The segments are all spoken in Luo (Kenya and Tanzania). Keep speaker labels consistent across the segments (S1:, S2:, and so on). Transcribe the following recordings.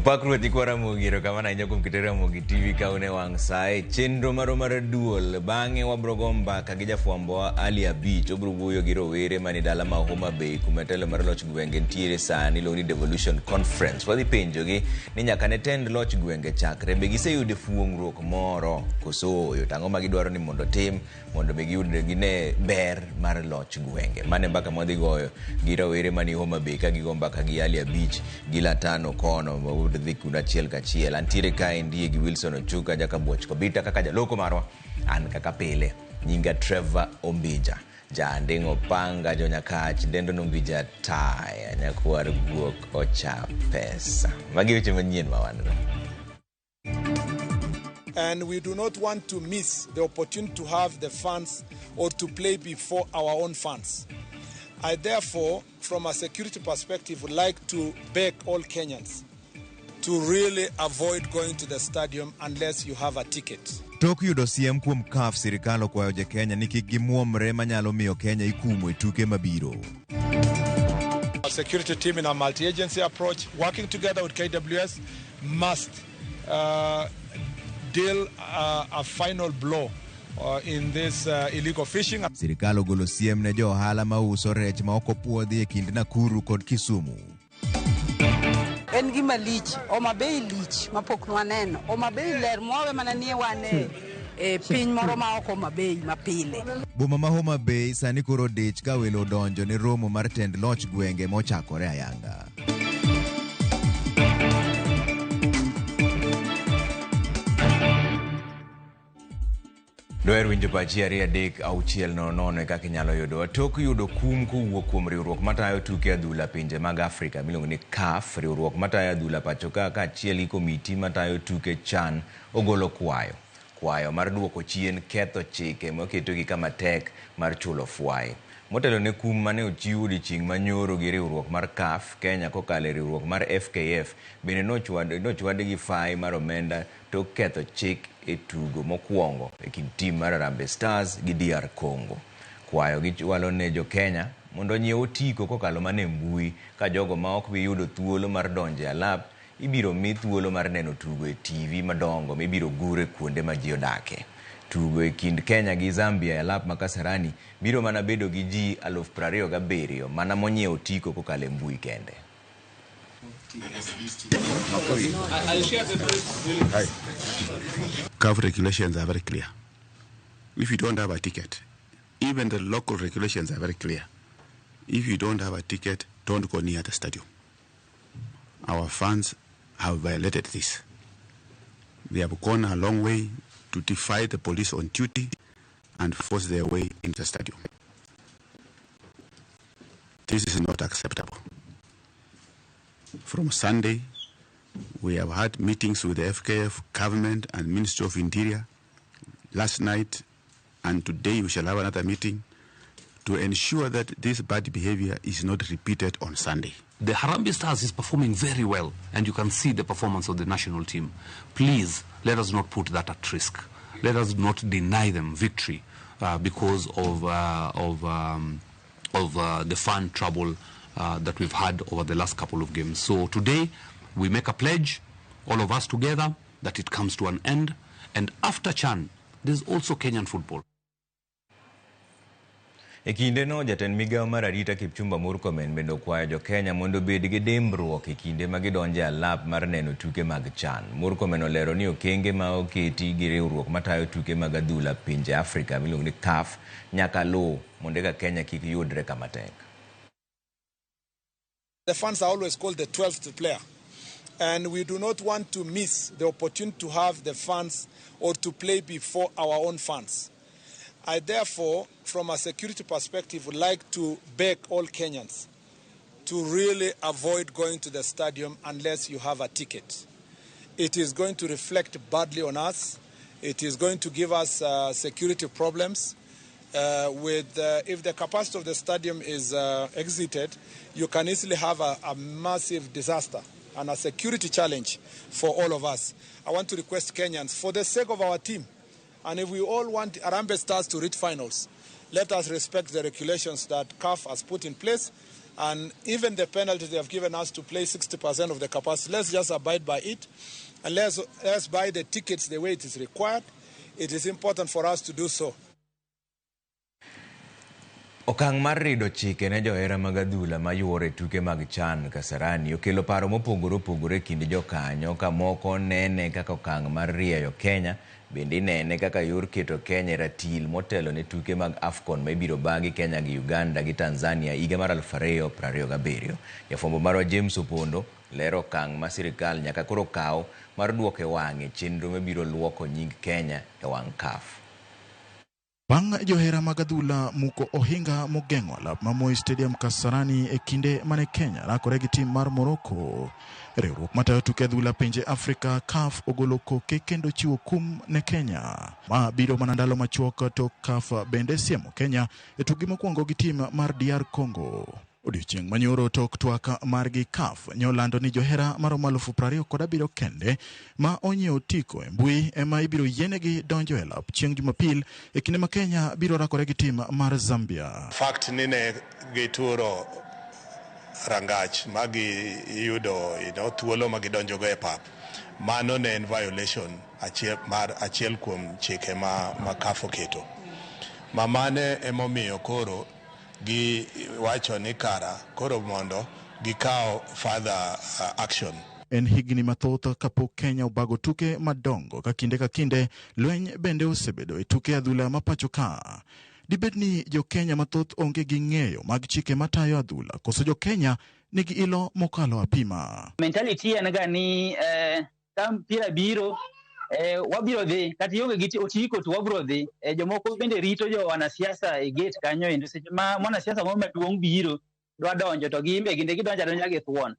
S1: Opak Ruoth nyikwa Ramogi, erokamano ahinya kuom keto Ramogi TV ka un e wang' sa e chenro marwa mar duol. Bang'e wabro go mbaka gi jafwambowa Ali Abich, obro wuoyo gi rowere mani dala ma Homa Bay kuma telo mar loch gwenge nitiere sani iluongo ni Devolution Conference. Wadhi penjogi ni nyaka ne tend loch gwenge chakre be giseyudo fuong'ruok moro koso ooyo, to ang'o ma gidwaro ni mondo otim mondo mi giyud gine ber mar loch gwenge. Mano e mbaka mwadhi goyo gi rawere mani Homa Bay ka gigo mbaka gi Ali Abich gi Latano kono dhi kuno achiel kachiel. Antiere kaendi gi Wilson Ochuka Jakabuoch Kobita kaka jaloko marwa, an kaka pile nyinga Trevor Ombija Janding' Opanga Jonyakach dendo Nombija Taya nyakwar guok ocha pesa. Magi weche manyien ma wan go.
S2: And we do not want to miss the opportunity to have the fans or to play before our own fans. I therefore, from a security perspective, would like to beg all Kenyans to really avoid going to the stadium unless you have a ticket.
S3: Tok yudo siem kuom CAF, sirkal okwayo jo-Kenya ni kik gimuomre manyalo miyo Kenya ikumo e tuke mabiro.
S2: Our security team in a multi-agency approach, working together with KWS, must deal a final blow in this illegal fishing.
S3: Sirkal ogolo siem ne jo ohala mauso rech ma ok opuodhi e kind Nakuru kod Kisumu.
S4: En gima lich, Homa Bay lich mapok nwaneno. Homa Bay ler mwawe mana nie wan e piny moro ma ok Homa Bay mapile.
S3: Boma ma Homa Bay sani koro dich ka welo odonjo ne romo mar tend loch gwenge mochakore ayanga.
S1: Doher winjo pachi 2 3 6 0 0 e kaka inyalo yudowa. Tok yudo kum kowuok kuom riwruok matayo tuke adhula pinje mag Afrika miluongo ni CAF, riwruok matayo adhula pacho ka kaachiel gi komiti matayo tuke CHAN ogolo kwayo. Kwayo mar duoko chien ketho chike maketogi kama tek mar chulo fwai. Motelo ne kum mane ochiw odiochieng' manyoro gi riwruok mar CAF, Kenya kokalo e riwruok mar FKF bende nochwad gi fai mar omenda tok ketho chik e tugo mokwongo e kind tim mar Harambee Stars gi DR Congo. Kwayo gichwalo ne jo Kenya mondo onyiew otiko kokalo mana e mbui ka jogo ma ok bi yudo thuolo mar donjo e alap ibiro mi thuolo mar neno tugo e TV madongo mibiro gur e kuonde ma ji odake. Tugo e kind Kenya gi Zambia e alap ma Kasarani biro mana bedo gi ji 27,000 mana monyiewo otiko kokalo e mbui kende.
S5: CAF regulations are very clear. If you don't have a ticket, even the local regulations are very clear. If you don't have a ticket, don't go near the stadium. Our fans have violated this. They have gone a long way to defy the police on duty and force their way into the stadium. This is not acceptable. From Sunday, we have had meetings with the FKF, government, and Ministry of Interior. Last night and today, we shall have another meeting to ensure that this bad behavior is not repeated on Sunday.
S6: The Harambee Stars is performing very well, and you can see the performance of the national team. Please, let us not put that at risk. Let us not deny them victory because of the fan trouble that we've had over the last couple of games. So today, we make a pledge, all of us together, that it comes to an end. And after CHAN, there's also Kenyan football.
S1: E kindeno, jatend migawo mar arita Kipchumba Murkomen bende okwayo jo-Kenya mondo obed gi dimbruok e kinde ma gidonjo e alap mar neno tuke mag CHAN. Murkomen olero ni okenge ma oketi gi riwruok matayo tuke mag adhula pinje Afrika miluongo ni CAF nyaka luw mondo eka Kenya kik yudre kama tek.
S2: The fans are always called the 12th player. And we do not want to miss the opportunity to have the fans or to play before our own fans. I therefore, from a security perspective, would like to beg all Kenyans to really avoid going to the stadium unless you have a ticket. It is going to reflect badly on us. It is going to give us security problems. If the capacity of the stadium is exited, you can easily have a massive disaster and a security challenge for all of us. I want to request Kenyans, for the sake of our team, and if we all want Harambee Stars to reach finals, let us respect the regulations that CAF has put in place. And even the penalty they have given us to play 60% of the capacity, let's just abide by it. And let's buy the tickets the way it is required. It is important for us to do so.
S1: Okang' mar rido chike ne johera mag adhula ma yuoro e tuke mag CHAN Kasarani okelo paro mopogore opogore e kind jokanyo ka moko nene kaka okang' mar rieyo Kenya bende inene kaka yor keto Kenya e ratil motelo ne tuke mag AFCON ma ibiro bagi Kenya gi Uganda gi Tanzania higa mar 2027. Jafwambo marwa James Opondo lero okang' ma sirikal nyaka koro kaw mar duoko e wang'e chenro mabiro luoko nying Kenya e wang' CAF.
S7: Bang' johera mag adhula muko ohinga mogeng'o alap ma Moi Stadium Kasarani e kinde mane Kenya rakore gi tim mar Morocco. Riwruok matayo tuke adhula pinje Afrika CAF ogolo koke kendo chiwo kum ne Kenya. Ma biro mana ndalo machuok tok CAF bende siemo Kenya e tukgi mokwongo gi tim mar DR Congo. Odiochieng' manyoro tok twak margi CAF nyolando ni johera maromo 27,000 kende ma onyiewo otiko e mbui ema ibiro yienegi donjo e lap chieng' Jumapil e kinde ma Kenya biro rakore gi tim mar Zambia.
S8: Fact ni ne gituro rangach ma giyudo thuolo ma gidonjogo e pap, mano ne en violation achiel, mar achiel kuom chike ma CAF oketo. Ma mane emomiyo koro giwacho ni kara koro mondo gikaw further action.
S7: En higni mathoth kapok Kenya obago tuke madongo ka kinde ka kinde lweny bende osebedo e tuke adhula ma pacho ka. Dibed ni jo-Kenya mathoth onge gi ng'eyo mag chike matayo adhula koso jo-Kenya nigi ilo mokalo apima.
S9: Mentality en ga ni ka mpira biro wabiro dhi kata ionge gi otiko to wabiro dhi. Jomoko bende rito jo wanasiasa e gate kanyo endo seche ma mwanasiasa moro maduong' biro dwa donjo to gin be ginde gidonjo adonja gi thuon.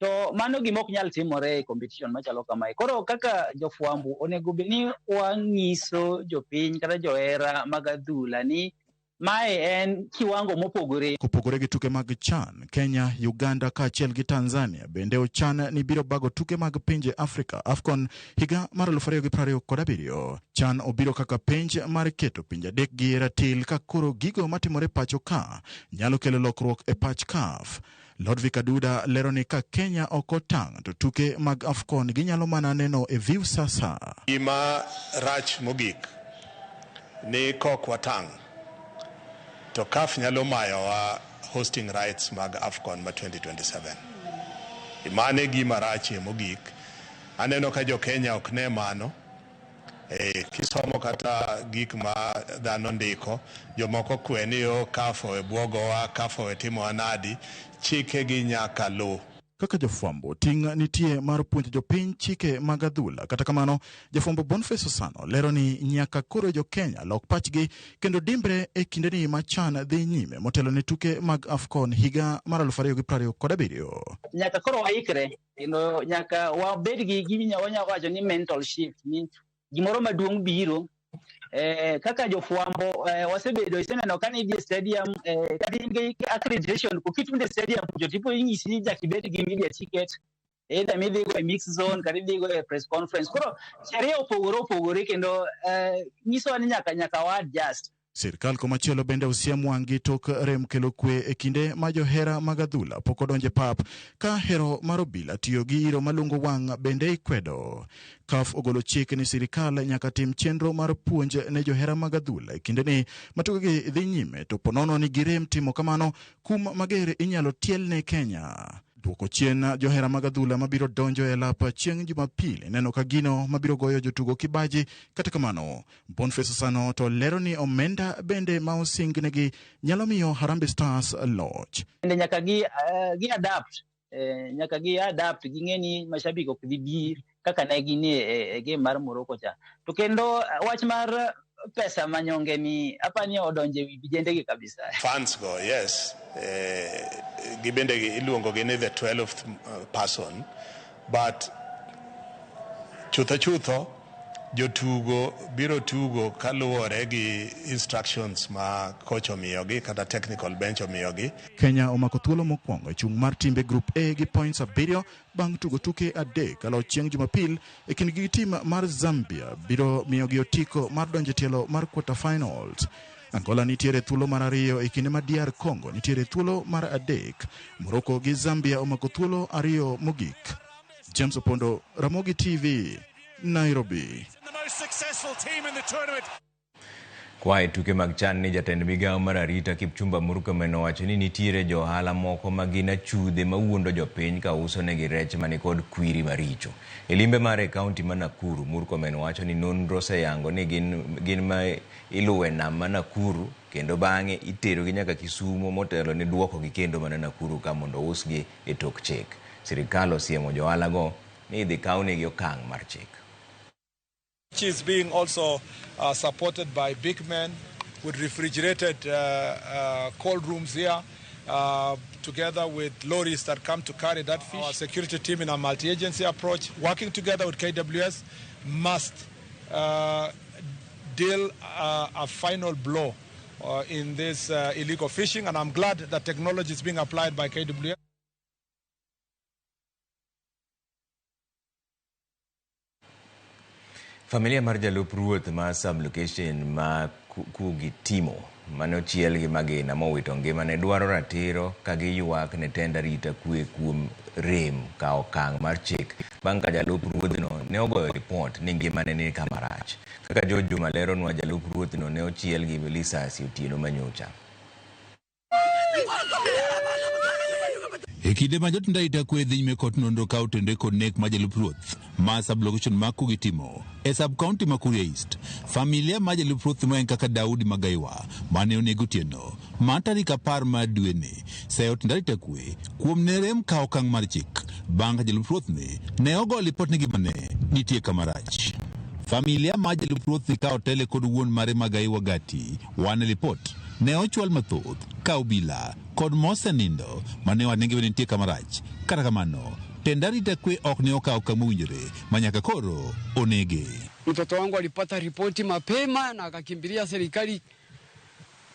S9: To mano gima ok nyal timore e competition machalo kamae. Koro kaka jofwambo onego bed ni wang'iso jopiny kata johera mag adhula ni mae en kiwango mopogore.
S7: Kopogore gi tuke mag CHAN, Kenya, Uganda kaachiel gi Tanzania bende ochan ni biro bago tuke mag pinje Afrika AFCON higa mar 2027. CHAN obiro kaka penj mar keto pinje adek gi e ratil ka koro gigo matimore pacho ka nyalo kelo lokruok e pach CAF. Lordvick Aduda lero ni ka Kenya ok otang' to tuke mag AFCON ginyalo mana neno e Viusasa.
S8: Gima rach mogik ni kok watang' to CAF nyalo mayowa hosting rights mag AFCON ma 2027. Mano e gima rachie mogik. Aneno ka jo Kenya ok ne mano. Kisomo kata gik ma dhano ndiko, jomoko kwe ni o CAF owe buogowa, CAF owe timowa nadi, chike gi nyaka luw.
S7: Kaka jofwambo, ting' nitie mar puonjo jopiny chike mag adhula. Kata kamano, jafwambo Boniface Osano lero ni nyaka koro jo-Kenya lok pachgi kendo dimbre e kindeni ma CHAN dhi nyime motelo ne tuke mag AFCON higa mar 2027.
S9: Nyaka koro waikre kendo nyaka wabed gi gima wanyalo wacho ni mental shift ni gimoro maduong' biro. Kaka jofwambo wasebedo iseneno ka nidhi e stadium kata in gi accreditation koketi e stadium kucho tipo inyisi ni nyaka ibed gi media ticket either midhigo e mix zone kata idhigo e press conference. Koro sheria opogore opogore kendo nyisowa ni nyaka wa adjust.
S7: Sirkal komachielo bende osiem wang' tok rem kelo kwe e kinde ma johera mag adhula pok odonjo e pap ka hero mar obila tiyo gi iro malungo wang' bende ikwedo. CAF ogolo chik ni sirikal nyaka tim chenro mar puonj ne johera mag adhula e kindeni ma tukegi dhi nyime to ponono ni girem timo kamano kum mager inyalo tiel ne Kenya. Duoko chien johera mag adhula mabiro donjo e lap chieng' Jumapil ineno ka gino mabiro goyo jotugo kibaji. Kata kamano, Boniface Osano to lero ni omenda bende ma osingnegi nyalo miyo Harambee Stars loch.
S9: Bende nyaka gi adapt, nyaka gi adapt ging'e ni mashabiki ok dhi bi kaka ne gin e game mar Morocco cha. To kendo wach mar pesa manyonge ni apani odonje wi vijende gi kabisa.
S8: Fans go, yes. Gibende iluongo gi ni the 12th person, but chutho chutho jotugo biro tugo kaluwore gi instructions ma coach omiyogi kata technical bench omiyogi.
S7: Kenya omako thuolo mokwongo e chung' mar timbe Group A gi points 7 bang' tugo tuke 3 kalo chieng' Jumapil e kindgi gi tim mar Zambia biro miyogi otiko mar donjo e tielo mar quarter finals. Angola nitiere thuolo mar ariyo e kinde ma DR Congo nitiere thuolo mar adek. Morocco gi Zambia omako thuolo ariyo mogik. James Opondo, Ramogi TV, Nairobi.
S1: Kwa e tuke mag CHAN ni jatend migawo mar arita Kipchumba Murkomen owacho ni nitiere jo ohala moko ma gin achudhe mawuondo jopiny ka uso negi rech manikod kwiri maricho. E limbe mare e kaunti ma Nakuru, Murkomen wacho ni nonro oseyango ni gin ma iluwe nam ma Nakuru kendo bang'e iterogi nyaka Kisumo motelo ni duokogi kendo mana Nakuru ka mondo ousgi e tok chik. Sirikal osiemo jo ohalago ni idhi kawnegi okang' mar chik.
S2: Which is being also supported by big men with refrigerated cold rooms here, together with lorries that come to carry that fish. Our security team in a multi-agency approach, working together with KWS, must deal a final blow in this illegal fishing, and I'm glad that technology is being applied by KWS.
S1: Familia mar jalup ruoth ma sub-location ma Kugitimo mane ochiel gi magina mowito ngimane dwaro ratiro ka giywak ne tend arita kwe kuom rem ka okang' mar chik bang' ka jalup ruodhno ne ogoyo ripot ni ngimane ni kama rach. Kaka George Juma leronwa, jalup ruodhno ne ochiel gi lisasi otieno manyocha.
S10: E kinde ma jotend arita kwe dhi nyime kod nonro ka otenore kod nek mar jalup ruoth ma sub-location ma Kugitimo e sub-county ma Kuria East, familia mar jalup ruoth ma en kaka Daudi Magaiwa mane onego otieno mar tarik 10 mar dweni seyo jotend arita kwe kuom ne rem ka okang' mar chik bang' ka jalup ruoth ni ne ogo lipot ni ngimane nitie kama rach. Familia mar jalup ruoth ka otele kod wuon mare Magaiwa Gati wane lipot ne ochwal mathoth ka obila kod mosenindo mane owacho ni nitie kama rach. Kata kamano, tend arita kwe ok ne okawo okang' mowinjore ma nyaka koro onege.
S11: Mtoto wangu alipata ripoti mapema na akakimbilia serikali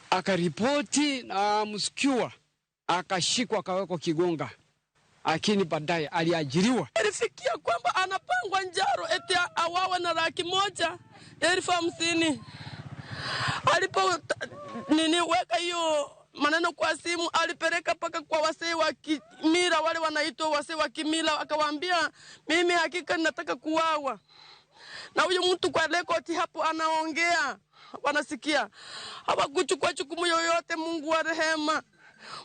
S11: akaripoti na msikiwa akashikwa akawekwa Kigonga, lakini baadaye aliajiriwa.
S12: Ilifikia kwamba anapangwa njaro eti awawe na 150,000. Alipo nini weka hiyo maneno kwa simu, alipeleka paka kwa wasee wa kimila, wale wanaitwa wasee wa kimila, akawaambia mimi hakika nataka kuuawa. Na huyu mtu kwa rekodi hapo anaongea, wanasikia. Hawakuchukua jukumu yoyote. Mungu wa rehema,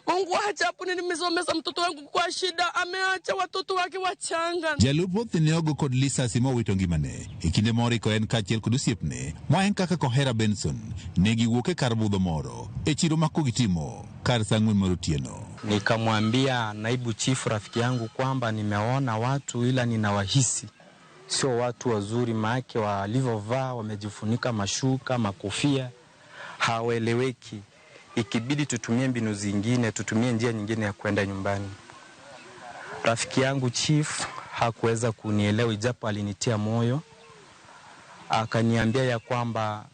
S12: Mungu wa ajabu, nilimsomesha mtoto wangu kwa shida, ameacha watoto wake wachanga.
S10: Jalup ruoth ne ogo kod lisasi mowito ngimane e kinde moro ko en kaachiel kod osiepne ma en kaka Kohera Benson ne giwuok e kar budho moro e chiro ma Kugitimo kar saa 4 mar otieno.
S13: Nikamwambia naibu chifu rafiki yangu kwamba nimeona watu ila ninawahisi sio watu wazuri, maake walivyovaa wamejifunika mashuka, makofia, hawaeleweki. Ikibidi tutumie mbinu zingine, tutumie njia nyingine ya kwenda nyumbani. Rafiki yangu chief hakuweza kunielewa, ijapo alinitia moyo. Akaniambia ya kwamba,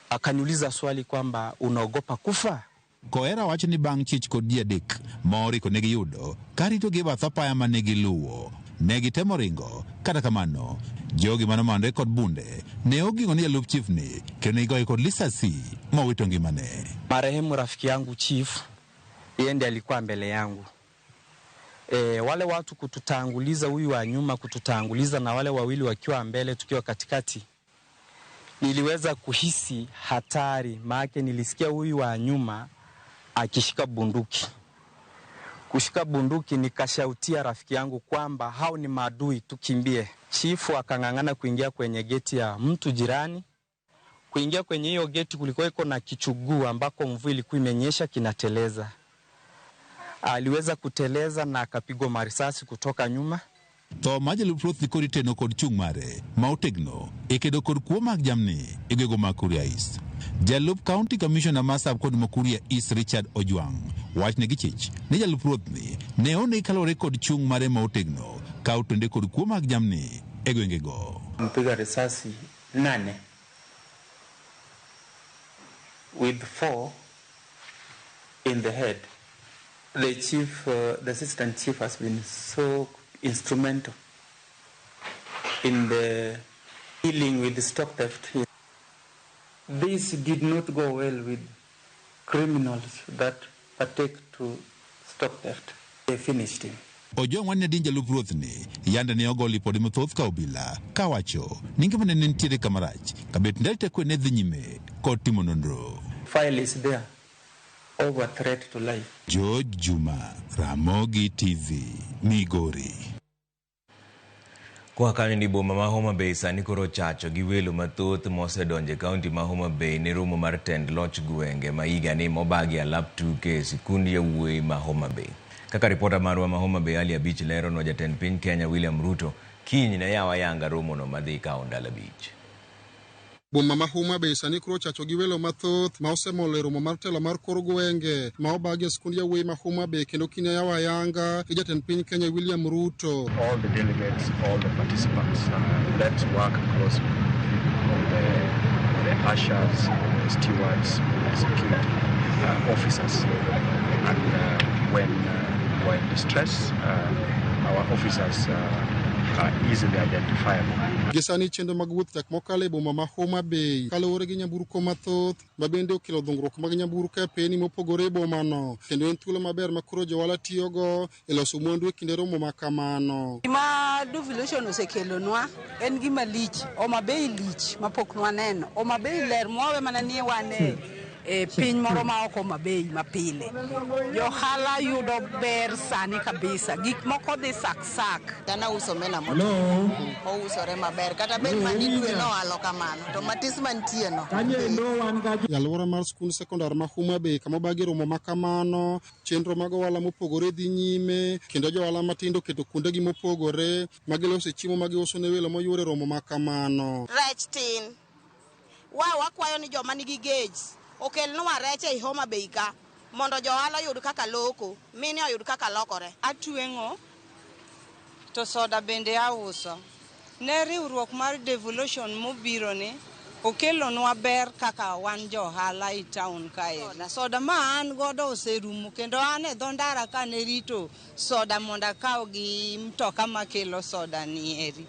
S13: akaniuliza swali kwamba unaogopa kufa?
S10: Kohera wacho ni bang' chich kod ji adek moriko ne giyudo karito gi bath apaya mane giluwo. Ne gitemo ringo, kata kamano jogi manomanore kod bunde ne oging'o ni jalup chief ni kendo ne gigoye kod lisasi mowito ngimane.
S13: Marehemu rafiki yangu chief, yeye ndiye alikuwa mbele yangu. Wale watu kututanguliza, huyu wa nyuma kututanguliza na wale wawili wakiwa mbele tukiwa katikati. Niliweza kuhisi hatari, maana nilisikia huyu wa nyuma akishika bunduki. Kushika bunduki nikashautia rafiki yangu kwamba hao ni maadui, tukimbie. Chifu akang'ang'ana kuingia kwenye geti ya mtu jirani. Kuingia kwenye hiyo geti kulikuwa iko na kichuguu ambako mvua ilikuwa imenyesha kinateleza. Aliweza kuteleza na akapigwa marisasi kutoka nyuma.
S10: Tho mar jalup ruoth ni kod teno kod chung' mare ma otegno e kedo kod kuo mag jamni e gwenge mag Kuria East. Jalup County Commissioner ma sub-county ma Kuria East Richard Ojwang' wachne gi chich ni jalup ruoth ni ne onegi kaluwore kod chung' mare ma otegno ka otende kod kuo mag jamni e gwengego.
S14: Mpiga risasi 8 with 4 in the head. The chief, the assistant chief has been so instrumental in the dealing with the stock theft. This did not go well with criminals that partake to stock theft. They finished him.
S10: Ojwang' wan din jalup ruoth ni yande ne ogo lipode mathoth ka obila kawacho ni ngimane ne nitiere kamarach kabet ndalite kwe ne dhi nyime kod timo nonro.
S14: File is there over threat to life.
S10: George Juma, Ramogi TV, Migori.
S1: Koa kanyo ni boma ma Homa Bay sani koro chacho gi welo mathoth mosedonjo e kaunti ma Homa Bay ne romo mar tend loch gwenge ma higani mobagi alap tuke e sikund yawuoyi ma Homa Bay. Kaka ripota marwa ma Homa Bay Ali Abich leronwa, jatend piny Kenya William Ruto kiny ne yawo ayanga romono madhi kawo ndalo 5.
S15: Boma ma Homa Bay sani koro ochacho gi welo mathoth ma osemolo e romo mar telo mar kor gwenge ma obagi e sikund yawuoyi ma Homa Bay kendo kiny yawo ayanga gi jatend piny Kenya William Ruto.
S16: All the delegates, all the participants, let's work closely with the ushers, the stewards, the security officers. And when we're in distress, our officers are easily identifiable.
S15: Gi sani chenro mag wuoth tek mokalo e boma ma Homa Bay kaluwore gi nyamburko mathoth ma bende okelo dhungruok mag nyamburko e peni mopogore e bomano, kendo en thuolo maber ma koro johala tiyogo e loso mwandu e kinde romo ma kamano.
S4: Gima devolution osekelonwa en gima lich. Homa Bay lich mapok nwaneno. Homa Bay ler mwawe mana ni wan e piny moro ma ok Homa Bay mapile. Johala yudo ber sani kabisa. Gik moko dhi sak sak.
S17: Dhano uso omena motwo. Ousore maber. Kata bed mani dwe noalo kamano. To matis mantie no.
S15: E alwora mar skund sekondar ma Homa Bay kama obagi romo ma kamano, chenro mag ohala mopogore dhi nyime kendo johala matindo oketo kuondegi mopogore ma gilose chiemo ma giuso ne welo moyuoro e romo ma kamano.
S17: Rech tin. Wakwayo ni joma nigi gauge okelnwa rech ei Homa Bay ka mondo johala oyud kaka loko, mine oyud kaka lokore.
S18: Atweng'o to soda bende auso. Ne riwruok mar devolution mobiro ni okelonwa ber kaka wan johala e town kae. Soda ma an godo oserumo kendo an e dho ndara kane rito soda mondo akaw gi mtoka makelo soda ni eri.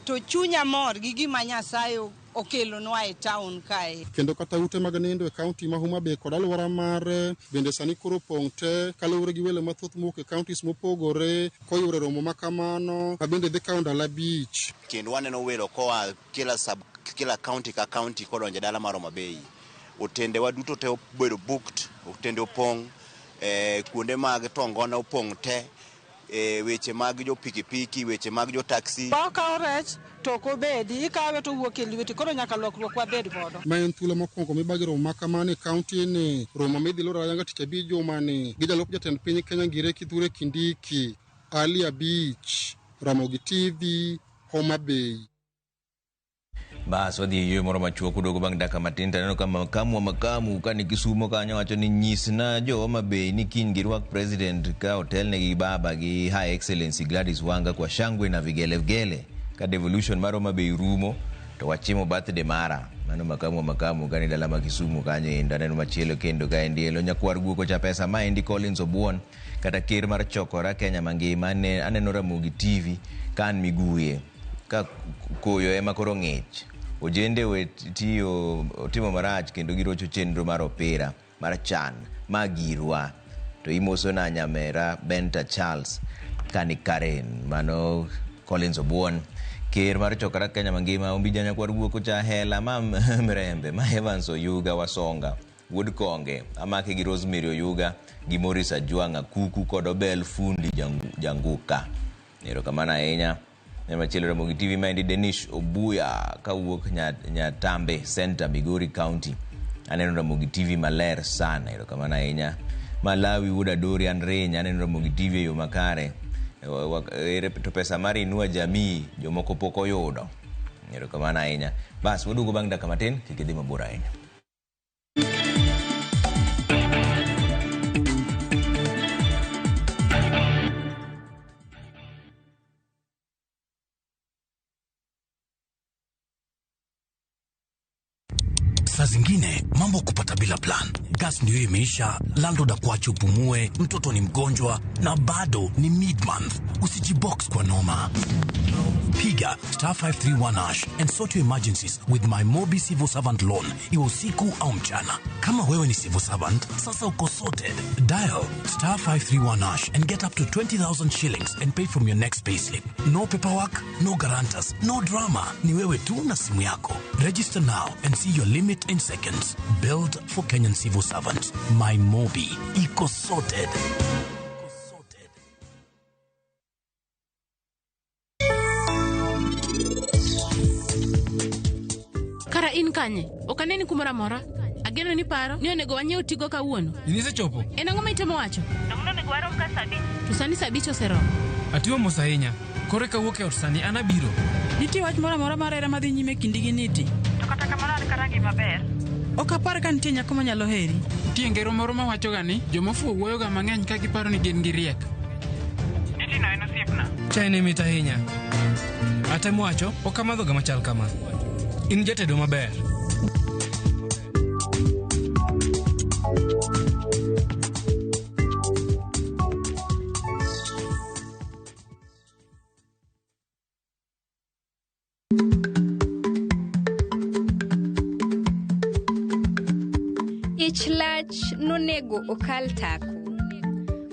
S18: To chunya mor gi gima Nyasaye okelonwa e town kae.
S15: Kendo kata ute mag nindo e kaunti ma Homa Bay kod alwora mare bende sani koro opong' te kaluwore gi welo mathoth mowuok e counties mopogore koyuoro romo ma kamano ma bende dhi kawo ndalo 5.
S19: Kendo waneno welo koa kila county ka county kodonjo e dala mar Homa Bay. Otende wa duto te obedo booked, otende opong', kuonde mag tongona opong' te, weche mag jo pikipiki, weche mag jo taxi.
S20: Okawo rech to ok obedi, ikawe to owuok e lweti, koro nyaka lokruok wabed godo.
S15: Ma en thuolo mokwongo mibagi romo ma kamano e kaunti ni, romo midhi loro ayanga tich abich jumani gi jalup jatend piny Kenya Ngire Kithure Kindiki. Ali Abich, Ramogi TV, Homa Bay.
S1: Bas wadhi e yueyo moro machuok udogo bang' dakika matin to aneno ka makamu wa makamu ka ni Kisumo kanyo wacho ni nyisna jo Homa Bay ni kiny girwak president ka otelnegi gi baba gi High Excellency Gladys Wanga kwa shangwe na vigelegele. Ka devolution mar Homa Bay rumo to wachimo birthday mara. Mano makamu wa makamu ka ni dala ma Kisumu kanyo endo. Aneno machielo kendo ka endi elo nyakwar guok cha pesa ma endi Collins Obuon kata ker mar chokora Kenya mangima aneno Ramogi TV ka an Miguye ka koyo ema koro ng'ich. Ojende we tiyo timo marach kendo girocho chenro mar opira mar CHAN ma girwa. To imoso na nyamera Benta Charles kani Karen. Mano Collins Obuon ker mar chokora Kenya mangima. Ombija nyakwar guok cha hela ma mrembe ma Evans Oyuga Wasonga wuod Konge amake gi Rosemary Oyuga gi Morris Ajwang' Akuku kod Obel Fundi Janguka. Erokamano ahinya. Machielo Ramogi TV maendi Denish Obuya kawuok Nyatambe Center, Migori County. Aneno Ramogi TV maler sana, erokamano ahinya. Malawi wuod Adori an Renya, aneno Ramogi TV e yo makare. To pesa mar Inua Jamii jomoko pok oyudo. Erokamano ahinya. Bas waduogo bang' dakika matin, kik idhi mabor ahinya.
S21: Saa zingine mambo kupata bila plan. Gas ndio imeisha, landlord akuache upumue, mtoto ni mgonjwa na bado ni mid-month. Usijibox kwa noma. Piga star 531 hash and sort your emergencies with my Mobi Civil Servant Loan, iwe usiku au mchana. Kama wewe ni civil servant, sasa uko sorted. Dial star 531 hash and get up to 20,000 shillings and pay from your next payslip. No paperwork, no guarantors, no drama. Ni wewe tu na simu yako. Register now and see your limit in seconds. Build for Kenyan civil servants. My Mobi. Iko sorted.
S22: Kara in kanye? Ok aneni kumoro amora. Ageno ni paro ni onego wanyiew tigo kawuono.
S23: Inisechopo?
S22: En ang'o ma itemo wacho?
S24: Donge onego warom ka saa abich?
S22: To sani saa abich oseromo.
S23: Atiyo mos ahinya. Koro eka awuok e ot sani an abiro.
S25: Nitie wach moro amora mar hera madhi nyime kindi gi Niti?
S24: To kata kamano an karangi maber.
S25: Ok apar ka nitie nyako manyalo heri.
S23: Nitie ngero moro mawachoga ni jomofuwo wuoyoga mang'eny ka giparo ni gin gi riek.
S24: Niti no en osiepna.
S23: Chai ni mit ahinya. Atemo wacho, ok amadhoga machal kama. In jatedo maber.
S26: Ich lach nonego okal tako.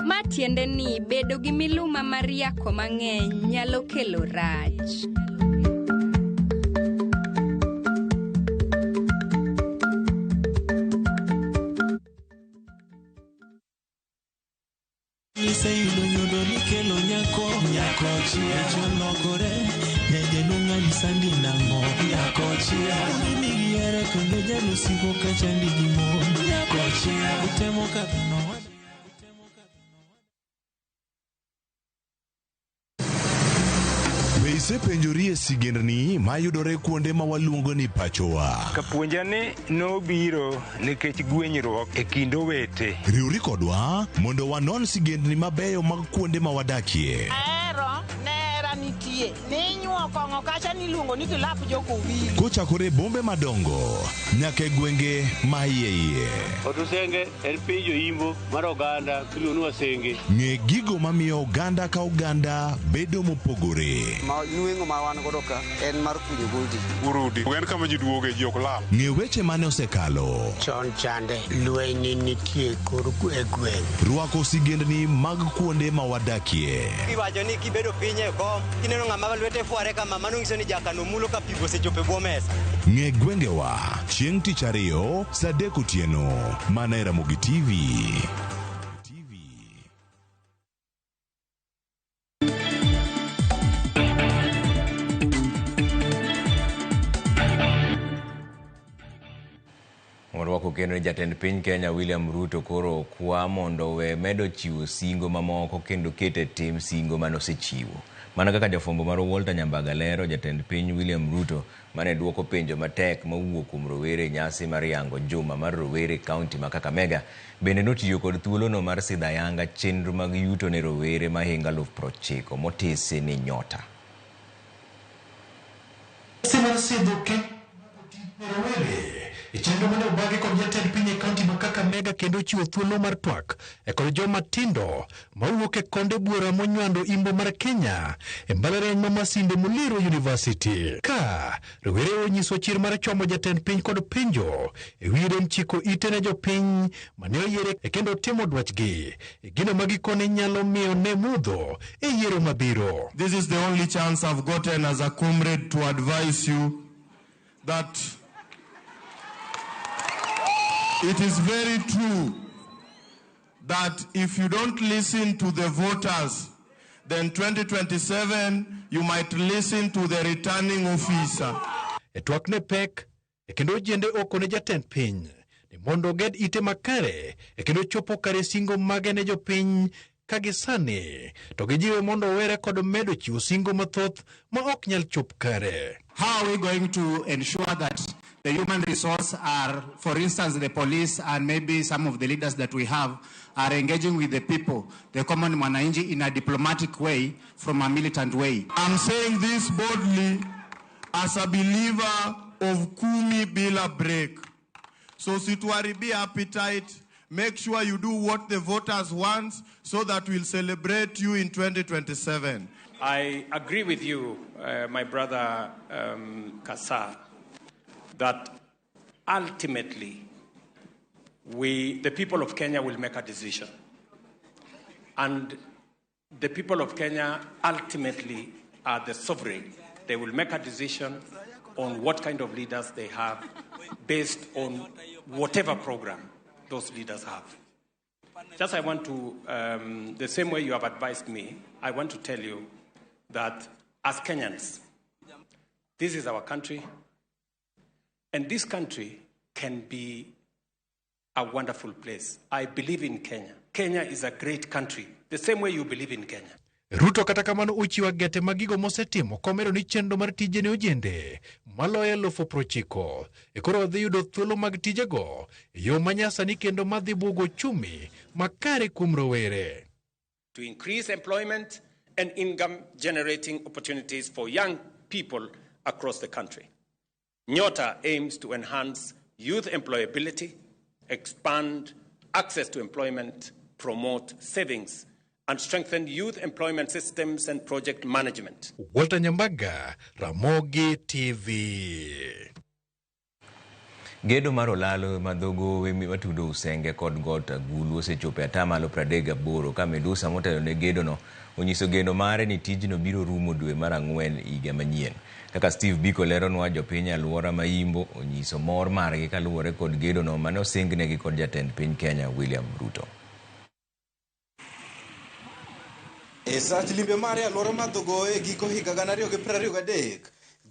S26: Ma tiende ni bedo gi miluma mar yako mang'eny nyalo kelo rach.
S27: Iseyudo nyodo nikelo nyako nyako chia cholokore nyajaluong' sandi nang'o nyako chia nigi hera kendo jalusigo kachandi gi mon nyako chia utemo kadhano.
S28: Be isepenjori e sigendni mayudore kuonde ma waluongo ni pachowa?
S29: Kapuonja ni nobiro nikech gwenyruok e kind owete.
S28: Riwri kodwa mondo wanon sigendni mabeyo mag kuonde ma wadakie.
S30: Ahero nera nitie ninyuo kong'o kacha niluongo ni kilap jokowili.
S28: Kochakore e bombe madongo nyaka e gwenge ma iye iye.
S31: Otusenge en piny joimbo mar oganda miluongo ni Wasenge.
S28: Ng'e gigo mamiyo oganda ka oganda bedo mopogore.
S32: Ma nweng'o ma wan godo ka en mar kunyo goldi.
S33: Urudi en kama ji duoge ji ok lal.
S28: Ng'e weche mane osekalo.
S34: Chon chande lweny nitie kor e gweng'.
S28: Rwako sigendni mag kuonde ma wadakie.
S35: Iwacho ni kibedo piny e kom kineno ng'ama lwete fware kama mano nyiso ni jakano mulo ka pi osechopo e bwo mesa.
S28: Ng'e gwengewa chieng' tich ariyo saa adek otieno mana e Ramogi TV.
S1: Orwako kendo ni jatend piny Kenya William Ruto koro okwa mondo owe medo chiwo singo mamoko kendo kete tim singo manosechiwo. Mana kaka jafwambo mar Walter Nyambaga lero, jatend piny William Ruto mane duoko penjo matek mowuok kuom rowere e nyasi mar yango juma mar rowere e kaunti ma Kakamega bende notiyo kod thuolono mar sidho ayanga chenro mag yuto ne rowere mahingo 90,000 motisi ni Nyota.
S36: Mar sidho rowere e chenro mane obagi kod jatend piny e kaunti ma Kakamega kendo chiwo thuolo mar twak e kod joma tindo mawuok e konde buora monywando imbo mar Kenya e mbalariany ma Masinde Muliro University. Ka rowere onyiso chir mar chomo jatend piny kod penjo e wi rem chiko ite ne jopiny mane oyiere e kendo timo dwachgi e gino ma gikone nyalo miyo ne mudho e yiero mabiro.
S37: This is the only chance I've gotten as a comrade to advise you that it is very true that if you don't listen to the voters, then 2027 you might listen to the returning officer.
S36: E twak ne pek e kendo ojiende oko ne jatend piny ni mondo oged ite makare e kendo chopo kare singo mage ne jopiny ka gisani to gijiwe mondo owere kod medo chiwo singo mathoth ma ok nyal chop kare.
S38: How are we going to ensure that the human resource are, for instance, the police and maybe some of the leaders that we have are engaging with the people, the common mwananchi, in a diplomatic way, from a militant way?
S37: I'm saying this boldly as a believer of Kumi bila break. So usituharibie appetite. Make sure you do what the voters want so that we'll celebrate you in 2027.
S2: I agree with you, my brother Kasar, that ultimately the people of Kenya will make a decision. And the people of Kenya ultimately are the sovereign. They will make a decision on what kind of leaders they have based on whatever program those leaders have. Just I want to, the same way you have advised me, I want to tell you that as Kenyans, this is our country, and this country can be a wonderful place. I believe in Kenya. Kenya is a great country, the same way you believe in Kenya.
S36: Ruto kata kamano ochiwo gete mag gigo mosetimo komedo ni chenro mar tije ne ojende maloyo 90,000 e koro dhi yudo thuolo mag tijego e yo manyasani kendo madhi buogo uchumi makare kuom rowere.
S2: To increase employment and income generating opportunities for young people across the country. Nyota aims to enhance youth employability, expand access to employment, promote savings, and strengthen youth employment systems and project management.
S36: Walter Nyambaga, Ramogi TV.
S1: Gedo mar olalo madhogo matudo Usenge kod Got Agulu osechopo e atamalo 38 ka Medusa motelo ne gedono onyiso geno mare ni tijno biro rumo dwe mar ang'wen higa manyien. Kaka Steve Biko leronwa, jopiny alwora ma Imbo onyiso mor margi kaluwore kod gedono mane osingnegi kod jatend piny Kenya William Ruto.
S3: E sach limbe mare alwora mar Dhogoe e giko higa 2023,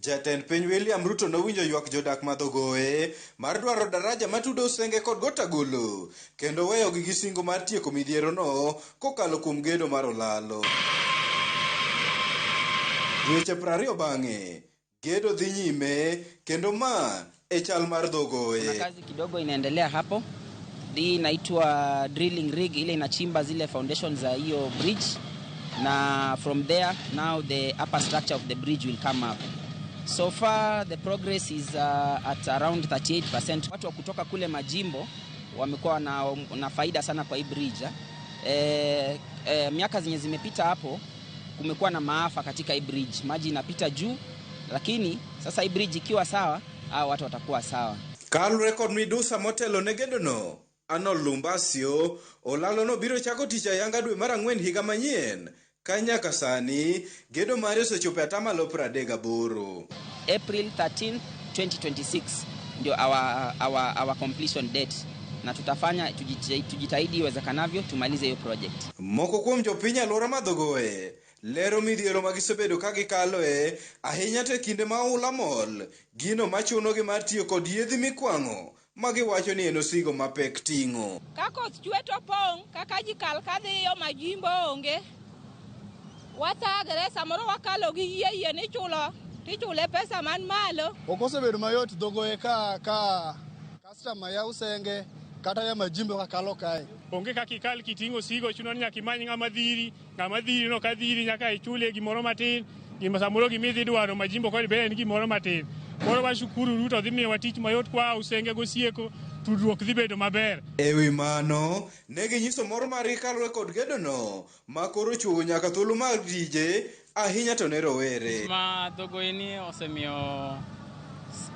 S3: jatend piny William Ruto nowinjo ywak jodak ma Dhogoe mar dwaro daraja matudo Usenge kod Got Agulu kendo weyogi gi singo mar tieko midhierono kokalo kuom gedo mar olalo. Dweche 20 bang'e, gedo dhi nyime kendo ma e chal mar Dhogoe.
S4: Kuna kazi kidogo inaendelea hapo. Hii inaitwa drilling rig, ile inachimba zile foundations za hiyo bridge. Na from there now the upper structure of the bridge will come up. So far the progress is at around 38%. Watu wa kutoka kule majimbo wamekuwa na faida sana kwa hii bridge. Miaka zenye zimepita hapo kumekuwa na maafa katika hii bridge. Maji inapita juu, lakini sasa hii bridge ikiwa sawa, hao watu watakuwa sawa.
S3: Kaluwore kod midusa motelo ne gedono, Arnold Lumbasio olalo no biro chako tich ayanga dwe mar ang'wen higa manyien ka nyaka sani gedo mare osechopo e atamalo 38.
S4: April 13, 2026 ndio our completion date, na tutafanya tujitahidi iwezekanavyo tumalize hiyo project.
S3: Moko kuom jopiny alwora ma Dhogoe lero midhiero ma gisebedo ka gikaloe ahinya to e kinde ma oula mol, gino machunogi mar tiyo kod yiedhi mikwang'o magiwacho ni en osigo mapek ting'o.
S5: Ka koth chwe to pong', kaka ji kal kadhiyo majimbo onge. Wathagre, samoro wakalo gi yie yie nichulo, tichule pesa man malo.
S6: Ok osebedo mayot Dhogoe ka customer ya Usenge kata ya majimbo kakalo kae.
S7: Onge kaka ikal kiting'o osigo, chuno ni nyaka imany ng'ama dhiri no ka dhiri nyaka ichule gimoro matin, gima samoro gimidhi dwaro majimbo kod be en gimoro matin. Koro washukuru Ruto dhi miyowa tich mayot kwa Usenge gosieko, tudruok dhi bedo maber.
S3: Ewi mano, ne ginyiso mor margi kaluwore kod gedono ma koro chuogo nyaka thuolo mag tije ahinya to ne rowere.
S8: Ma Dhogoe ni osemiyo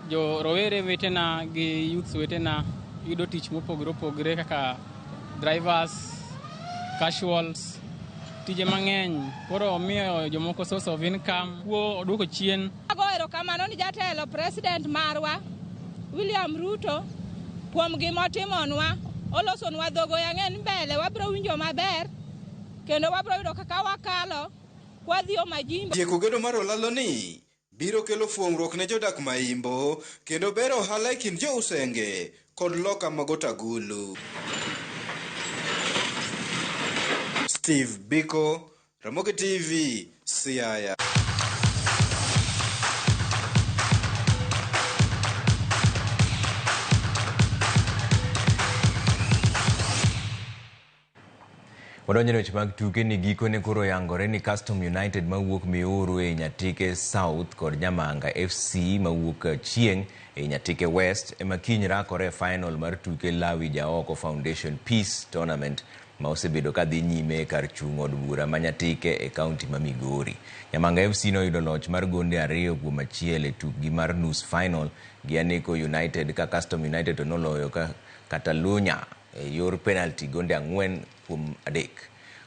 S8: jo rowere wetena gi youths wetena yudo tich mopogore opogore kaka drivers, casuals, tije mang'eny. Koro omiyo jomoko source of income, kuo oduoko chien.
S5: Ago erokamano ni jatelo president marwa William Ruto kuom gima otimonwa. Olosonwa Dhogoe ang'e ni mbele wabiro winjo maber kendo wabiro yudo kaka wakalo kwadhiyo majimbo.
S3: Tieko gedo mar olalo ni biro kelo fuong'ruok ne jodak ma Imbo kendo bero ohala e kind jo Usenge kod loka ma Got Agulu. Steve Biko, Ramogi TV, Siaya.
S1: Wadonjo e weche mag tuke ni gikone koro oyangore ni Custom United mawuok Miuru e Nyatike South kod Nyamanga FC mawuok Chieng' e Nyatike West ema kiny rakore e final mar tuke Lawi Jaoko Foundation Peace Tournament ma osebedo ka dhi nyime kar chung' od bura ma Nyatike e kaunti ma Migori. Nyamanga FC noyudo loch mar gonde 2-1 e tukgi mar nus final gi Aneko United ka Custom United to noloyo ka Catalunya e yor penalty gonde 4-3.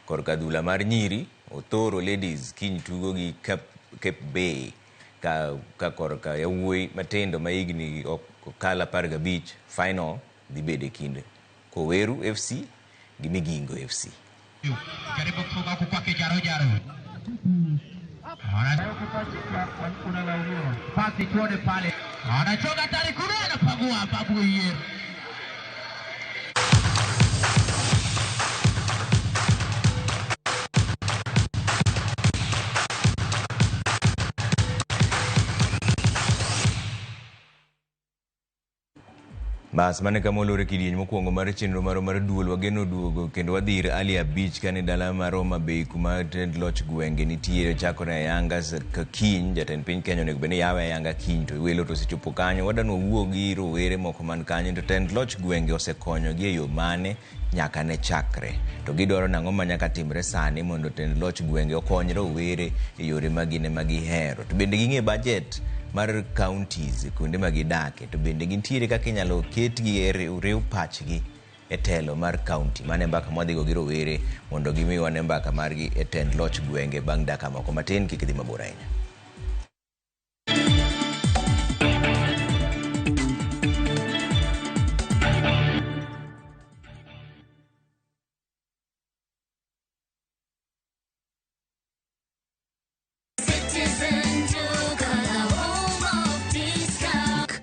S1: Korka adhula mar nyiri, Othoro Ladies kiny tugo gi Cape Bay ka korka yawuoyi matindo ma higni ok kal 15 final dhi bedo e kind Koweru FC gi Migingo FC.
S9: Jaribu kufunga huku kwake Jaro Jaro. Unalaumiwa. Pasi tuone pale. Anachoka tari kule anapagua babu yeye.
S1: Bas mane kama olore kidieny mokwongo mar chenro marwa mar duol wageno duogo kendo wadhi ir Ali Abich kane dala mar Homa Bay kuma tend loch gwenge nitiere chakore ayanga ka kiny jatend piny Kenya onego bed ni yawe ayanga kiny to welo to osechopo kanyo wadwa ni wawuo gi rowere moko man kanyo to tend loch gwenge osekonyogi e yo mane nyaka ne chakre to gidwaro nang'o ma nyaka timre sani mondo tend loch gwenge okony rowere e yore ma gin ema gihero to bende ging'e budget mar counties kuonde ma gidake to bende gintiere kaka inyalo ketgi e riw pachgi e telo mar county. Mano e mbaka mwadhigo gi rowere mondo gimiwa ne mbaka margi e tend loch gwenge bang' dakika moko matin kik dhi mabor ahinya.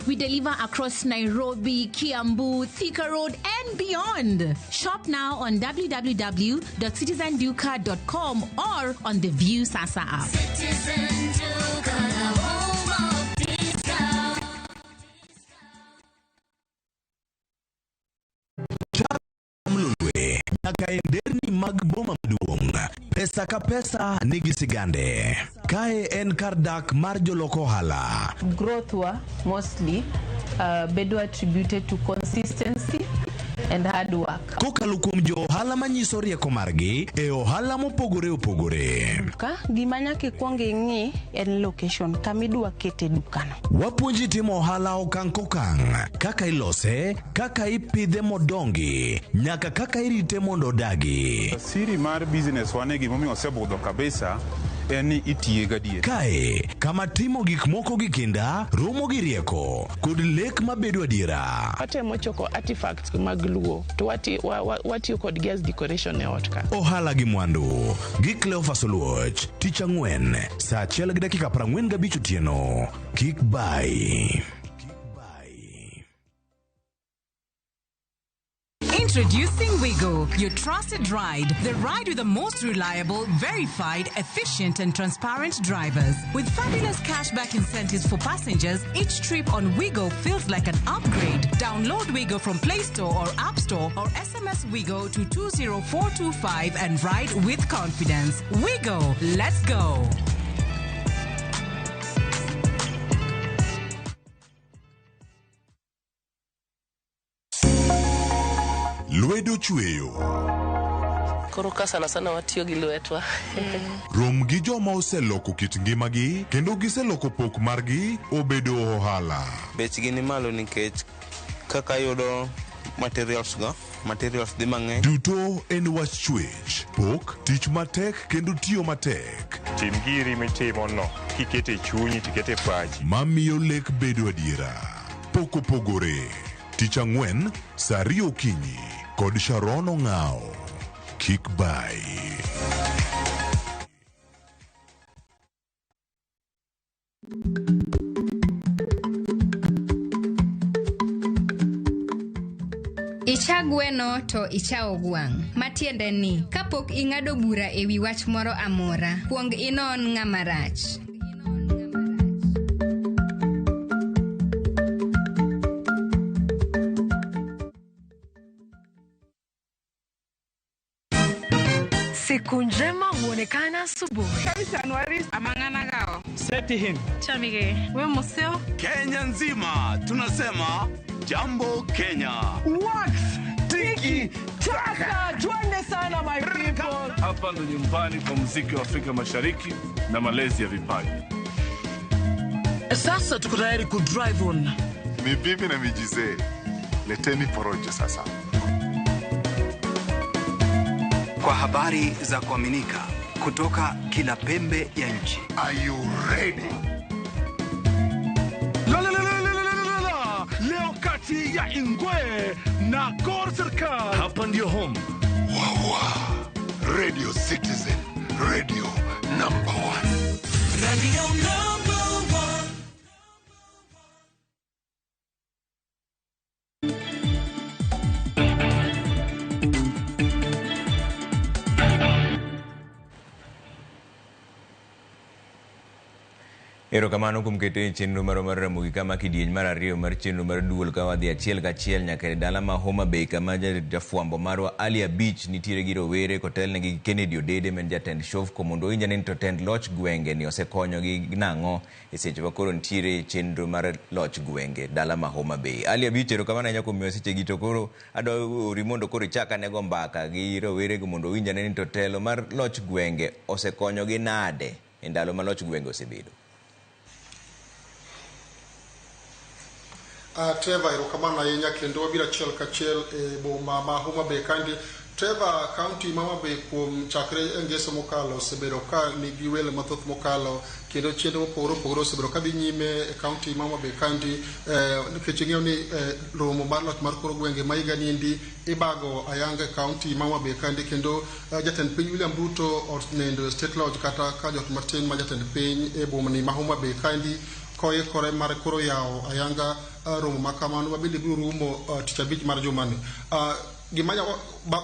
S10: We deliver across Nairobi, Kiambu, Thika Road, and beyond. Shop now on www.citizenduka.com or on the View Sasa app.
S11: Citizen Duka, the home of discount.
S28: Mlulwe nyaka e nderni mag boma maduong'. Pesa ka pesa nigi sigande. Kae en kar dak mar jolok ohala.
S12: Growth wa mostly bedo attributed to consistency and hard work.
S28: Kokalo kuom jo ohala manyiso rieko margi e ohala mopogore opogore.
S13: Ka gima nyaka ikwong ing'i en location kama idwa kete dukano.
S28: Wapuonji timo ohala okang' kokang', kaka ilose, kaka ipidhe modongi, nyaka kaka irite mondo odagi.
S33: Siri mar business wane gimomiyo osebudho kabisa en ni itiye gadier.
S28: Kae, kama timo gik moko gi kinda, romo gi rieko, kod lek mabedo adiera.
S14: Watemo choko artifacts mag Luo to watiyo kodgi as decoration e ot ka.
S28: Ohala gi mwandu gi Cleophas Oluoch, tich ang'wen, saa 1:45 otieno. Kik bai.
S15: Introducing Wigo, your trusted ride. The ride with the most reliable, verified, efficient, and transparent drivers. With fabulous cashback incentives for passengers, each trip on Wigo feels like an upgrade. Download Wigo from Play Store or App Store or SMS Wigo to 20425 and ride with confidence. Wigo, let's go.
S28: Lwedo chweyo.
S16: Koro ka sana sana watiyo gi lwetwa.
S28: Rom gi joma oseloko kit ngimagi kendo giseloko pok margi obedo ohala.
S17: Bechgi ni malo nikech kaka yudo materials go, materials dhi mang'eny.
S28: Duto en wach chwech, pok, tich matek kendo tiyo matek.
S33: Tim giri mitimo no kikete chunyi tikete pachi.
S28: Mamiyo lek bedo adiera. Pok opogore. Tich ang'wen, saa 2 okinyi kod Sharon Ong'ao. Kik bai.
S18: Icha gweno to icha ogwang'. Matiende ni, kapok ing'ado bura e wi wach moro amora, kuong inon ng'ama rach.
S15: Siku njema huonekana asubuhi.
S2: Kenya nzima tunasema jambo Kenya.
S19: Wax tiki taka, twende sana my people.
S20: Hapa ndo nyumbani kwa muziki wa Afrika Mashariki na malezi ya vipaji.
S19: Sasa tuko tayari ku drive on.
S21: Ni bibi na mijizee, leteni porojo sasa.
S22: Kwa habari za kuaminika kutoka kila pembe ya nchi.
S21: Are you ready?
S2: La, la, la, la, la, la, la, la. Leo kati ya Ingwe na Gor Serikal.
S28: Hapa ndio home.
S21: Wawa. Radio Citizen, radio number 1.
S11: Radio number 1.
S1: Erokamano kuom keto e chenro marwa mar Ramogi kama kidieny mar ariyo mar chenro mar duol ka wadhi achiel kachiel nyaka e dala ma Homa Bay kama jafwambo marwa Ali Abich nitiere gi rowere kotelnegi gi Kennedy Odede ma en jatend Shofco mondo owinj ane ni to tend loch gwenge ni osekonyogi nang'o e seche ma koro nitiere chenro mar loch gwenge dala ma Homa Bay. Ali Abich, erokamano ahinya kuom miyowa sechegi to koro adwa ori mondo koro ichak ane go mbaka gi rowerego mondo owinj ane ni to telo mar loch gwenge osekonyogi nade e ndalo ma loch gwenge osebedo.
S6: Trevor, erokamano ahinya kendo wabiro achiel kachiel e boma ma Homa Bay kandi. Trevor, kaunti ma Homa Bay kuom chakre e ngeso mokalo osebedo ka nigi welo mathoth mokalo kendo chenro mopogore opogore osebedo ka dhi nyime e kaunti ma Homa Bay kandi, nikech ing'eyo ni romo mar loch mar kor gwenge ma higa niendi ibago ayanga e kaunti ma Homa Bay kandi kendo jatend piny William Ruto onendo e State Lodge kata ka jot matin ma jatend piny e boma ni ma Homa Bay kandi koikore mar koro yawo ayanga romo ma kamano mabende biro rumo tich abich mar jumani. Gima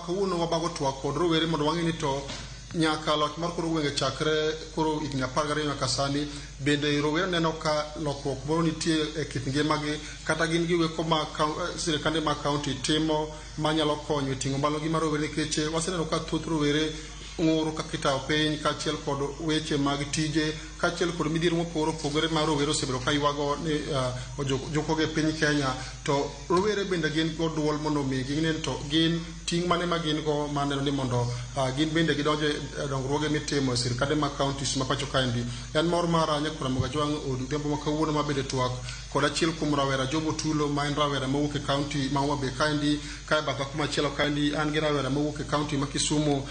S6: kawuono wabago twak kod rowere mondo wang'e ni to nyaka loch mar kor gwenge chakre koro higni 12 nyaka sani bende rowere neno ka lokruok moro nitie e kit ngimagi kata gin giweko ma sirikande mag kaunti timo manyalo konyo e ting'o malo ngima rowere nikech waseneno ka thoth rowere ng'ur kaka itayo piny kaachiel kod weche mag tije kaachiel kod midhiero mopogore opogore ma rowere osebedo ka ywago ni ojukogi e piny Kenya to rowere bende gin go duol mondo mi ging'e ni to gin ting' mane ma gin go maneno ni mondo gin bende gidonje e dongruoge mitimo e sirikande mag counties ma pacho kaendi. En mor mara Nyakwar Ramogi Ajwang' odhiambo ma kawuono mabende twak kod achiel kuom rawera Job Otulo ma en rawera mowuok e kaunti ma Homa Bay kaendi. Kae batha kumachielo kaendi an gi rawera mowuok e kaunti ma Kisumu,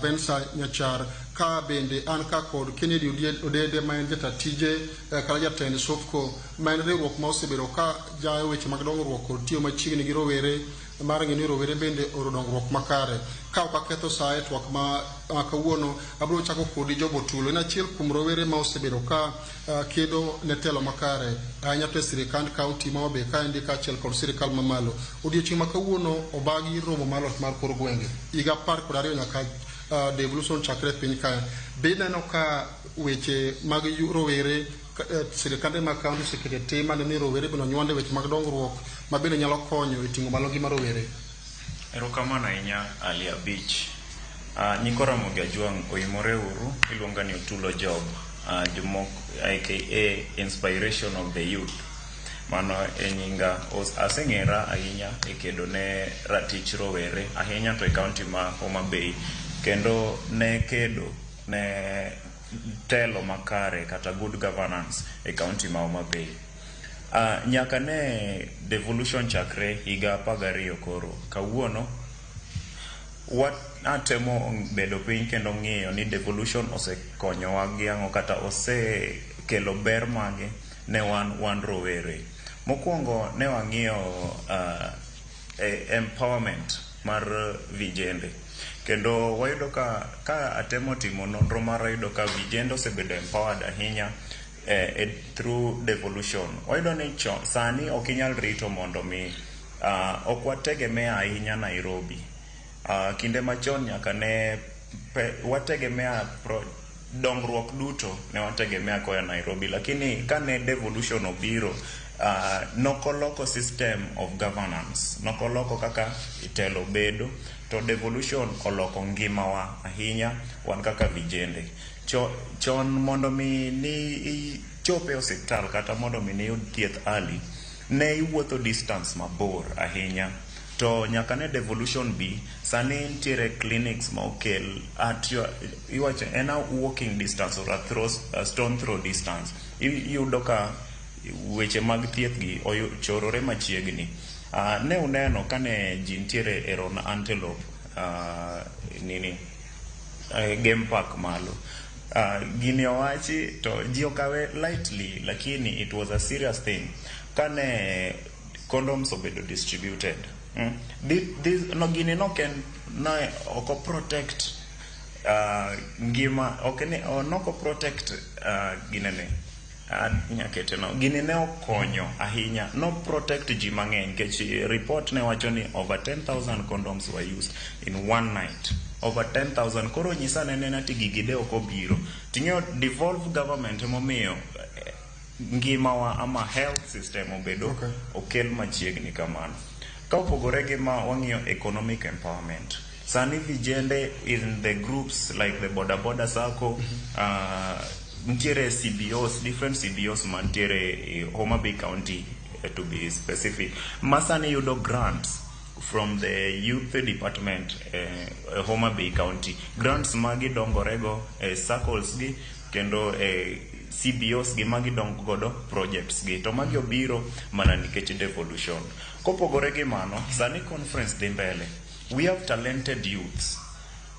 S6: Bensa Nyachar, ka bende an ka kod Kennedy Odede ma en jata tije kata jatend Sofco ma en riwruok ma osebedo ka jayo weche mag dongruok kod tiyo machiegni gi rowere mar ng'eyo ni rowere bende oro dongruok makare. Ka ok aketho sa e twak ma kawuono, abiro chako kodi Job Otulo. En achiel kuom rowere ma osebedo ka kedo ne telo makare ahinya to e sirikand kaunti ma Homa Bay kaendi kaachiel kod sirikal mamalo. Odiochieng' ma kawuono obagi romo mar loch mar kor gwenge higa 12 nyaka devolution chakre piny kae. Be ineno ka weche mag rowere sirikande mag kaunti oseketo tim maneno ni rowere bende onywande weche mag dongruok ma bende nyalo konyo e ting'o malo ngima rowere?
S23: Erokamano ahinya Ali Abich. Nyikwa Ramogi Ajwang' oimore uru, iluonga ni Otulo Job, jomoko aka Inspiration of the Youth. Mano e nyinga. Aseng'era ahinya e kedo ne ratich rowere, ahinya to e kaunti ma Homa Bay, kendo ne kedo ne telo makare kata good governance e kaunti ma Homa Bay. Nyaka ne devolution chakre higa 12 koro, kawuono atemo bedo piny kendo ng'iyo ni devolution osekonyowa gi ang'o kata osekelo ber mage ne wan rowere. Mokwongo ne wang'iyo empowerment mar vijende. Kendo wayudo ka atemo timo nonro mara yudo ka vijende osebedo empowered ahinya through devolution. Wayudo ni sani ok inyal rito mondo mi ok wategemea ahinya Nairobi. Kinde machon nyaka ne wategemea dongruok duto ne wategemea koya Nairobi, lakini kane devolution obiro Nokoloko system of governance, nokoloko kaka telo bedo, to devolution oloko ngimawa ahinya wan kaka vijende. Chon mondo mi ni ichop e osiptal kata mondo mi niyud thieth early, ne iwuotho distance mabor ahinya. To nyaka ne devolution bi, sani nitiere clinics ma okel at your, iwacho en a walking distance or a stone throw distance. Iyudo ka weche mag thieth gi ochorore machiegni. Ne uneno kane ji nitiere e Roan Antelope nini game park malo. Gini owachi to ji okawe lightly, lakini it was a serious thing. Kane condoms obedo distributed. This, no, gini nok en ne ok o protect ngima, ok ni nok o protect ginene nyakete no gini ne okonyo ahinya, no protect ji mang'eny, nikech report ne wacho ni over 10,000 condoms were used in one night, over 10,000. Koro nyisa nene ati gigi de ok obiro ting'eyo devolve government emomiyo ngimawa ama health system obedo okel machiegni kamano. Ka opogore gi ma, wang'iyo economic empowerment. Sani vijende in the groups like the boda boda sacco, nitiere CBOs, different CBOs mantiere e Homa Bay County, to be specific, ma sani yudo grants from the youth department, Homa Bay County, grants ma gidongorego circles gi kendo CBOs gi ma gidongo godo projects gi, to magi obiro mana nikech devolution. Kopogore gi mano, sani conference dhi mbele. We have talented youths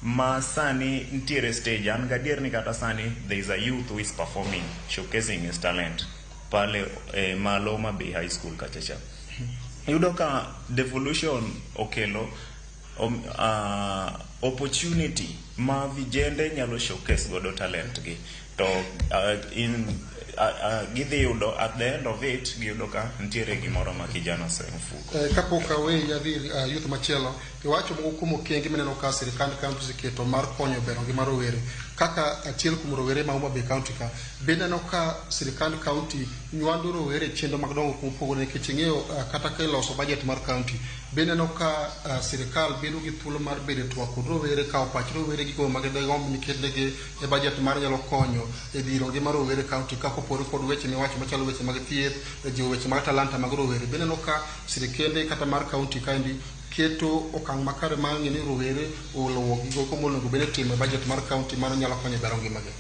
S23: ma sani nitiere stage. An gadier ni kata sani there is a youth who is performing, showcasing his talent pale malo Homa Bay High School kachacha. Yudo ka devolution okelo opportunity ma vijende nyalo showcase godo talent gi, to in gidhi yudo at the end of it, giyudo ka nitiere gimoro ma kijana osemfuko.
S6: Kapok aweyi adhi youth machielo, iwacho moko kuom okenge mineno ka sirikand county oseketo mar konyo bero ngima rowere. Kaka achiel kuom rowere ma Homa Bay County ka, be ineno ka sirikand county nywando rowere e chenro mag dongruok mopogore? Nikech ing'eyo kata ka iloso budget mar county, be ineno ka sirikal bedo gi thuolo mar bedo e twak kod rowere, kawo pach rowere, gigo ma gidegomb ni ketnegi e budget mar nyalo konyo e dhiro ngima rowere e county ka, kopogore kod weche miwacho machalo weche mag thieth, e jiwo weche mag talanta mag rowere? Be ineno ka sirikende kata mar county kaendi keto okang' makare mar ng'e ni rowere oluwo gigo monego bed ni itimo e budget mar county mano nyalo konyo e bero ngimagi?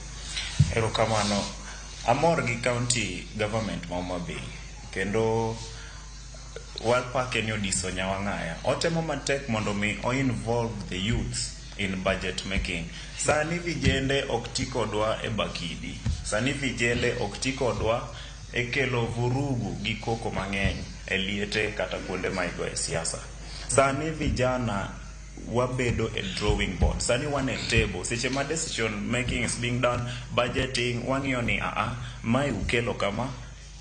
S23: Erokamano. Amor gi county government ma Homa Bay kendo wapake ni Odiso Nyawang'aya otemo matek mondo mi o involve the youths in budget making. Sani vijende ok ti kodwa e bakidi, sani vijende ok ti kodwa e kelo vurugu gi koko mang'eny e liete kata kuonde ma igoye siasa. Sani vijana wabedo e drawing board, sani wan e table seche ma decision making is being done, budgeting. Wang'iyo ni aa mae ukelo kama,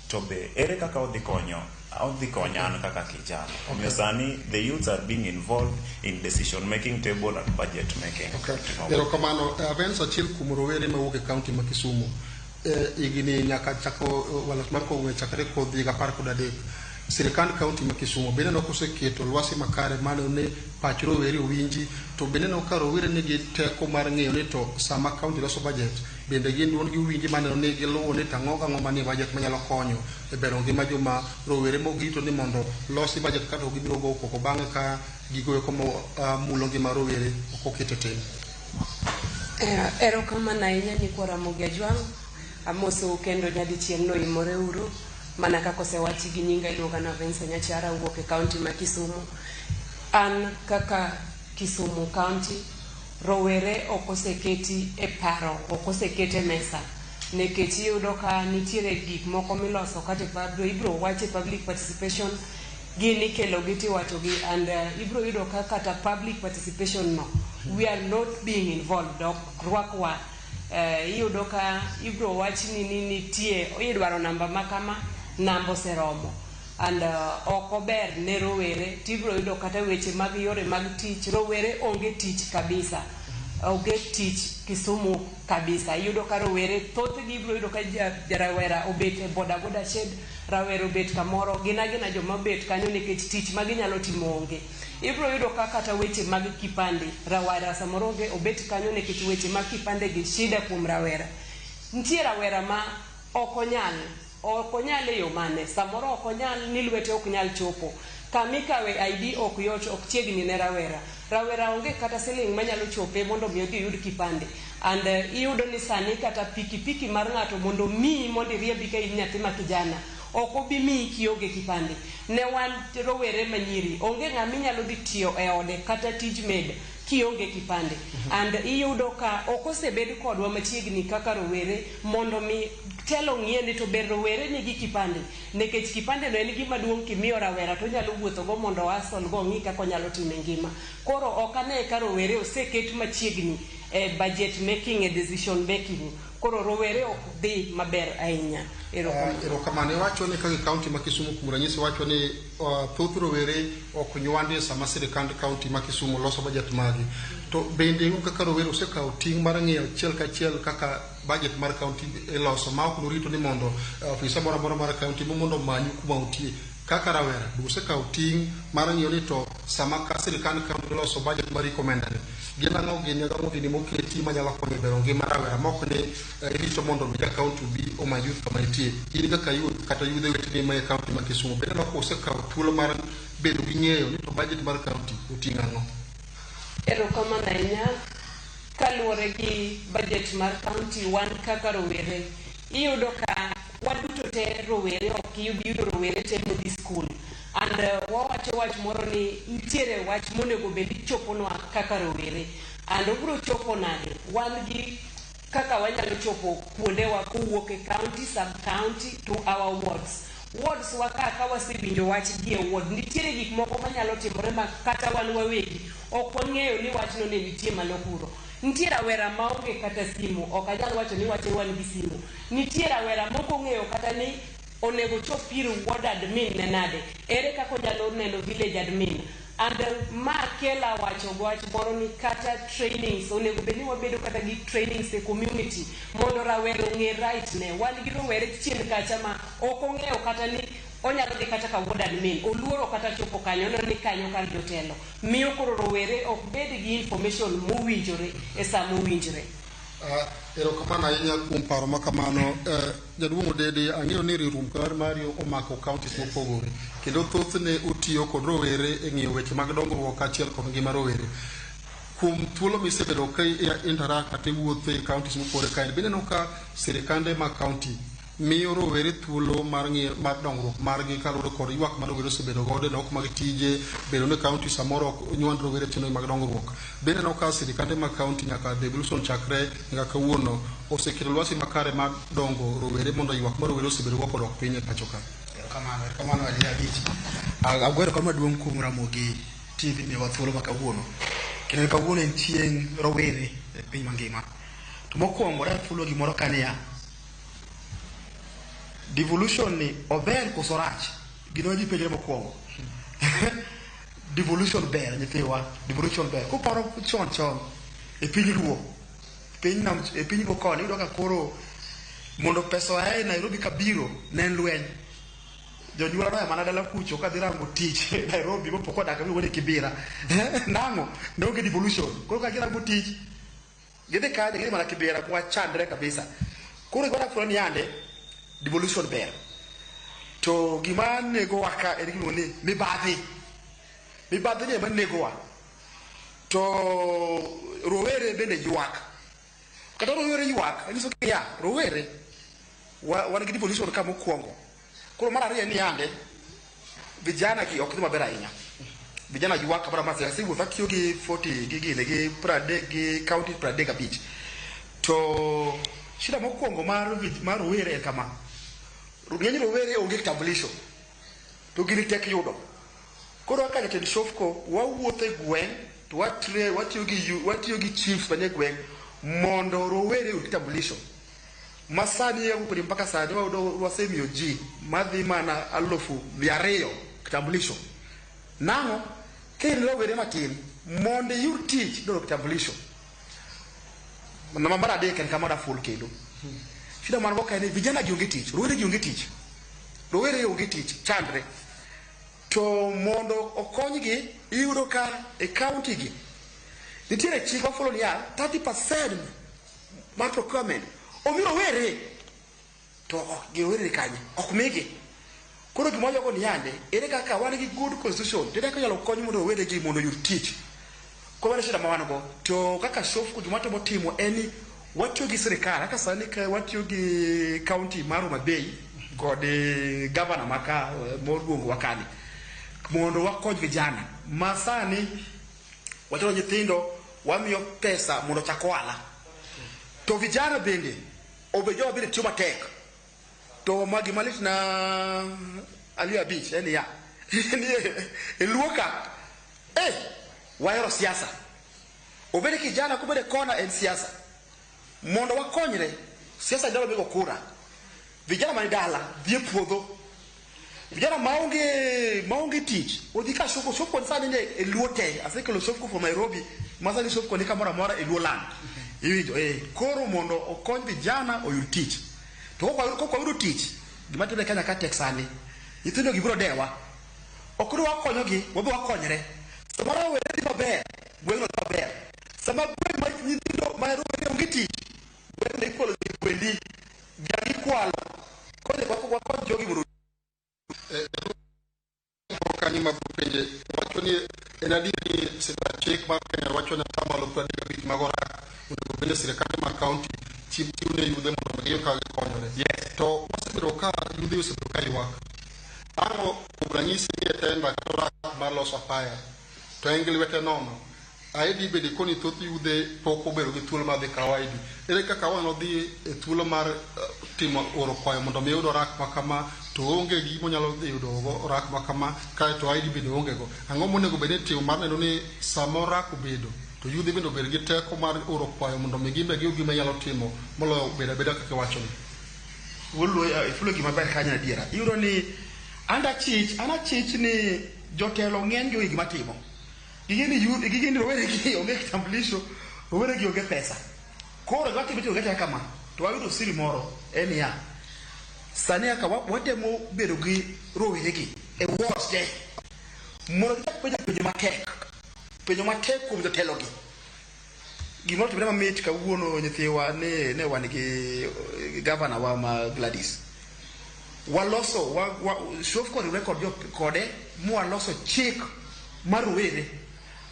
S23: to be ere kaka odhi konyo an kaka kijana? Omiyo sani the youths are being involved in decision making table and budget making.
S6: Okay. Erokamano. Avens, achiel kuom rowere mawuok e kaunti ma Kisumu. Higni nyaka chako walat mar kowo chakre kodhi higa 13. Sirikand kaunti ma Kisumu bende ineno koseketo lwasi makare mano ne pach rowere owinji, to bende ineno ka rowere nigi teko mar ng'eyo ni to sama kaunti loso budget, bende gin duondgi owinji maneno ni giluwo ni to ang'o gang'o manie budget manyalo konyo e bero ngima joma rowere mogito ni mondo losi budget kato gibiro go koko bang'e ka gigo eko mulo ngima rowere ok oket e tim.
S3: Erokamano ahinya, nyikwa Ramogi Ajwang'. Amosou kendo nyadichiel noimore uru. Mana kaka osewachi gi nyinga, iluonga na Vincent Nyachara, wuok e kaunti ma Kisumu. An kaka Kisumu County, rowere ok oseketi e paro, ok oseket e mesa. Nikech iyudo ka nitiere gik moko miloso kata ibro wach e public participation, gin ikelo gi tiwacho gi and ibro yudo ka kata public participation no, we are not being involved, ok rwakwa. Iyudo ka ibro wach ni nitie idwaro namba ma kama, namba oseromo and ok ober ne rowere. Tibro yudo kata weche mag yore mag tich, rowere onge tich kabisa. Onge tich Kisumu kabisa. Iyudo ka rowere thothgi ibiro yudo ka rawera obet e boda boda shed, rawera obet kamoro, gin agina joma obet kanyo nikech tich ma ginyalo timo onge. Ibiro yudo ka kata weche mag kipande, rawera samoro onge obet kanyo nikech weche mag kipande gi shida kuom rawera. Nitie rawera ma ok onyal, ok onyal e yo mane, samoro ok onyal ni lwete ok nyal chopo. Kama ikawe ID ok yot, ok chiegni ne rawera. Rawera onge kata siling manyalo chope mondo mi odhi oyud kipande. And iyudo ni sani kata pikipiki mar ng'ato mondo miyi mondo iriembi ka in nyathi ma kijana, ok obi miyi kionge kipande. Ne wan rowere manyiri, onge ng'ama inyalo dhi tiyo e ode kata tij maid kionge kipande. And iyudo ka ok osebed kodwa machiegni kaka rowere mondo mi telo ng'iye ni to ber rowere nigi kipande. Nikech kipande no en gima duong' kimiyo rawera to onyalo wuotho go mondo oasol go ong'i kaka onyalo timo e ngima. Koro ok ane ka rowere oseket machiegni e budget making e decision making. Koro rowere ok dhi maber ahinya. Erokamano.
S6: Erokamano. Iwacho ni kaka kaunti ma Kisumu kuom ranyisi wacho ni thoth rowere ok nywandi sama sirikand kaunti ma Kisumu loso budget magi. To bende un kaka rowere usekawo ting' mar ng'iyo achiel kachiel kaka budget mar kaunti iloso ma ok nurito ni mondo ofisa moro amora mar kaunti mondo omanyu kuma untie. Kaka rawera, be usekawo ting' mar ng'iyo ni to sama ka sirikand kaunti loso budget mar recommend ni, gin ang'o gini ang'o gini moketi manyalo konyo e bero ngima rawera mok ni irito mondo mi ja kaunti obi omany youth kama nitie. In kaka youth kata yudhe weteni ma e kaunti ma Kisumu, bende ineno ka usekawo thuolo mar bedo gi ng'eyo ni to budget mar kaunti oting'o ang'o?
S3: Erokamano ahinya. Kaluwore gi budget mar kaunti, wan kaka rowere, iyudo ka waduto te rowere ok iyudo rowere te modhi skul. And wawacho wach moro ni nitiere wach monego bed ni choponwa kaka rowere. And obiro chopo nade? Wan gi kaka wanyalo chopo kuondewa kowuok e county, sub county to our wards. Wards wa ka ka wasewinjo wach gi e ward, nitiere gik moko manyalo timore ma kata wan wawegi ok wang'eyo ni wachno ne nitie malo kuro. Nitie rawera maonge kata simu, ok anyal wacho ni wache wan gi simu. Nitie rawera mok ong'eyo kata ni onego chop ir ward admin ne nade. Ere kaka onyalo neno village admin. And ma kela wacho wach moro ni kata trainings, onego bed ni wabedo kata gi trainings e community mondo rawera ong'e right ne. Wan gi rowere chien kacha ma ok ong'eyo kata ni onyalo dhi kata ka ward admin, oluoro kata chopo kanyo, oneno ni kanyo kar jotelo. Miyo koro rowere ok bed gi information mowinjore e sa mowinjore.
S6: Erokamano ahinya kuom paro ma kamano. Jaduong' Odede, ang'eyo ni riwruok mar mari omako counties mopogore kendo thothne otiyo kod rowere e ng'iyo weche mag dongruok kaachiel kod ngima rowere. Kuom thuolo misebedo ka interact kata iwuotho e counties mopogore kae, bende ineno ka sirikande mag county miyo rowere thuolo mar ng'iyo mar dongruok margi kaluwore kod ywak ma rowere osebedo godo e nok mag tije, bedo ni county samoro ok nywand rowere chenro mag dongruok. Bende ineno ka sirikande mag county nyaka devolution chakre nyaka kawuono oseketo lwasi makare mar dongo rowere mondo ywak ma rowere osebedo go odok piny e pacho ka.
S4: Erokamano, erokamano Ali Abich. Ago erokamano maduong' kuom Ramogi TV miyowa thuolo ma kawuono. Kendo kawuono en chieng' rowere e piny mangima. To mokwongo dafulo gimoro ka niya, devolution ni ober koso rach? Gino ji penjre mokwongo. Devolution ber nyithiwa, devolution ber. Kuparo chon chon e piny Luo, piny nam, e piny Luo koni iyudo ka koro mondo pesa oa e Nairobi kabiro ne en lweny. Jonyuol noya mana dala kucho kadhi rango tich Nairobi mopo kodak miluongo ni Kibira. Nang'o? Ne onge devolution. Koro ka girango tich gidhi kanye? Gidhi mana Kibira mwachandre kabisa. Koro gima nafulo ni yande devolution ber. To gima negowa ka en gimiluongo ni mibadhi. Mibadhi ni ema negowa. To rowere bende ywak. Kata rowere ywak, anyiso ni ya, rowere wan gi devolution ka mokwongo. Koro mar ariyo en ni yande vijana gi ok dhi maber ahinya. Vijana ywak kamoro amora. Asewuotho atiyo gi 40 gi gine gi 30 gi county 35. To shida mokwongo mar rowere en kama. Ng'eny rowere onge kitambulisho. To gini tek yudo. Koro kaka jatend Shofco wawuotho e gweng' to watiyo gi chiefs manie gweng' mondo rowere oyud kitambulisho. Ma sani kodi mpaka sani wasemiyo ji madhi mana 2,200 kitambulisho. Nang'o? Ka in rowere matin, mondo iyud tich idwaro kitambulisho. Namba mar adek en kama full kendo. Shida man go ka en ni vijana gi onge tich, rowere gi onge tich. Rowere onge tich, chandre. To mondo okonygi, iyudo ka e county gi nitiere chik mafulo niya 30% mar procurement omi rowere to ok gi rowere ni kanye ok migi. Koro gima wajogo ni yande ere kaka wan gi good constitution to ere kaka inyalo kony mondo rowere gi mondo oyud tich. Koro mano e shida ma wan go. To kaka Shofco gima watemo timo en ni watiyo gi sirikal kaka sani ka watiyo gi county mar Homa Bay kod gavana ma ka moluongowa kani mondo wakony vijana ma sani wachulo nyithindo wamiyo pesa mondo ochak ohala to vijana bende obed joma bende tiyo matek to ma gima lit na aliyo abich en niya ni e luo ka wahero siasa obed kijana kobed e kona en siasa mondo wakonyre siasa ndalo migo kura vijana mani dala dhi e puodho vijana maonge tich odhi ka Shofco. Shofco sani ne e luo te asekelo Shofco from Nairobi ma sani Shofco ni kamoro amora e luo land iwinjo koro mondo okony vijana oyud tich to kok wayudo tich gima timre Kenya ka tek sani nyithindo gi biro dewa ok ni wakonyogi wabe wakonyre samoro rowere dhi maber gweng'no dhi maber sama gweng' ma nyithindo ma rowere onge tich gweng'no ikwalo gwendi dhiang' ikwalo koro wakony jogi mondo
S6: Kanyo ma penje wacho ni en adier ni sirkal chik mar Kenya wacho ni atamalo 35 mag orak onego bed ni sirkande mag kaunti chiw ne yudhe mondo giyud kaka gikonyore. To wasebedo ka yudhe osebedo ka ywak. Ang'o kuom ranyisi ni e tenda kata orak mar loso apaya to en gi lwete nono. ID bende koni thoth yudhe pok obedo gi thuolo mar dhi kawo ID. Ere kaka wang' odhi e thuolo mar timo oro kwayo mondo mi oyud orak ma kama to onge gi gima dhi yudo go orak ma kama kaeto ID bende onge go. Ang'o monego bed ni itimo mar neno ni sama orak obedo to yudhe bende obed gi teko mar oro kwayo mondo mi gin be giyud gima nyalo timo moloyo bedo abeda kaka iwacho ni.
S4: Wuod ifulo gima ber kanyo adiera. Iyudo ni an achich ni jotelo ng'eny gi onge gima timo. Gigeni rowere gi onge kitambulisho, rowere gi onge pesa. Koro gima timre to kama, to wayudo siri moro en niya, sani kaka watemo bedo gi rowere gi e wards te mondo gichak penjo penjo matek kuom jotelo gi. Gimoro timre mamit kawuono nyithiwa ne wan gi gavana wa ma Gladys. Waloso Shofco oriwre kod kode mwaloso chik mar rowere.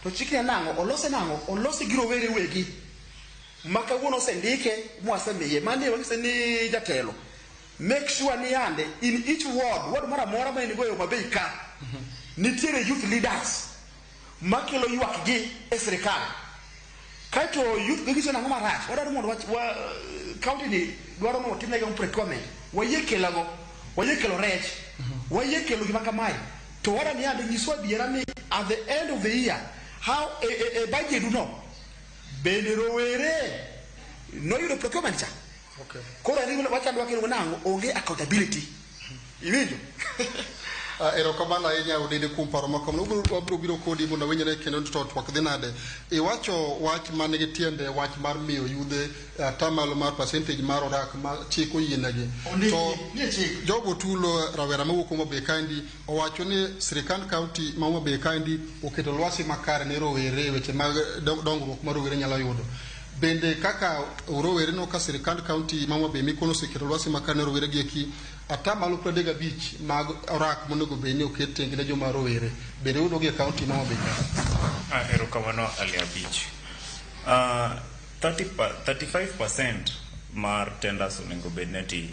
S4: To chik ni nang'o? Olose nang'o? Olose gi rowere wegi. Ma kawuono osendike mwasemiye. Mane wanyise ni jatelo. Make sure ni yande in each ward, ward moro amora ma in go e Homa Bay ka, nitiere youth leaders makelo ywak gi e sirikal. Kaeto youth gigiso nang'o marach? Wadwaro mondo county ni dwaro mondo otimnegi procurement. Wayie kelo ang'o? Wayie kelo rech. Wayie kelo gima kamae. To wadwa ni yande nyiswa adiera ni at the end of the year how e budget no bende rowere noyudo procurement cha. Koro en wachandwa kendo nang'o? Onge accountability. Iwinjo?
S6: Erokamano ahinya Odede kuom paro ma kamano. Wabiro biro kodi mondo awinjre kendo to twak dhi nade. Iwacho wach man gi tiende wach mar miyo yudhe atamalo mar percentage mar orak ma chik oyienegi. To Job Otulo rawera mawuok Homa Bay kaendi owacho ni sirikand county ma Homa Bay kaendi oketo lwasi makare ne rowere e weche mag dongruok ma rowere nyalo yudo. Bende kaka rowere no ka sirikand county ma Homa Bay mikono oseketo lwasi makare ne rowere gi eki atamalo 35 mag orak monego bed ni oket tenge ne joma rowere bende yudo gi e county ma Homa Bay ka.
S23: Erokamano Ali Abich. 35% mar tenders onego bed ni ati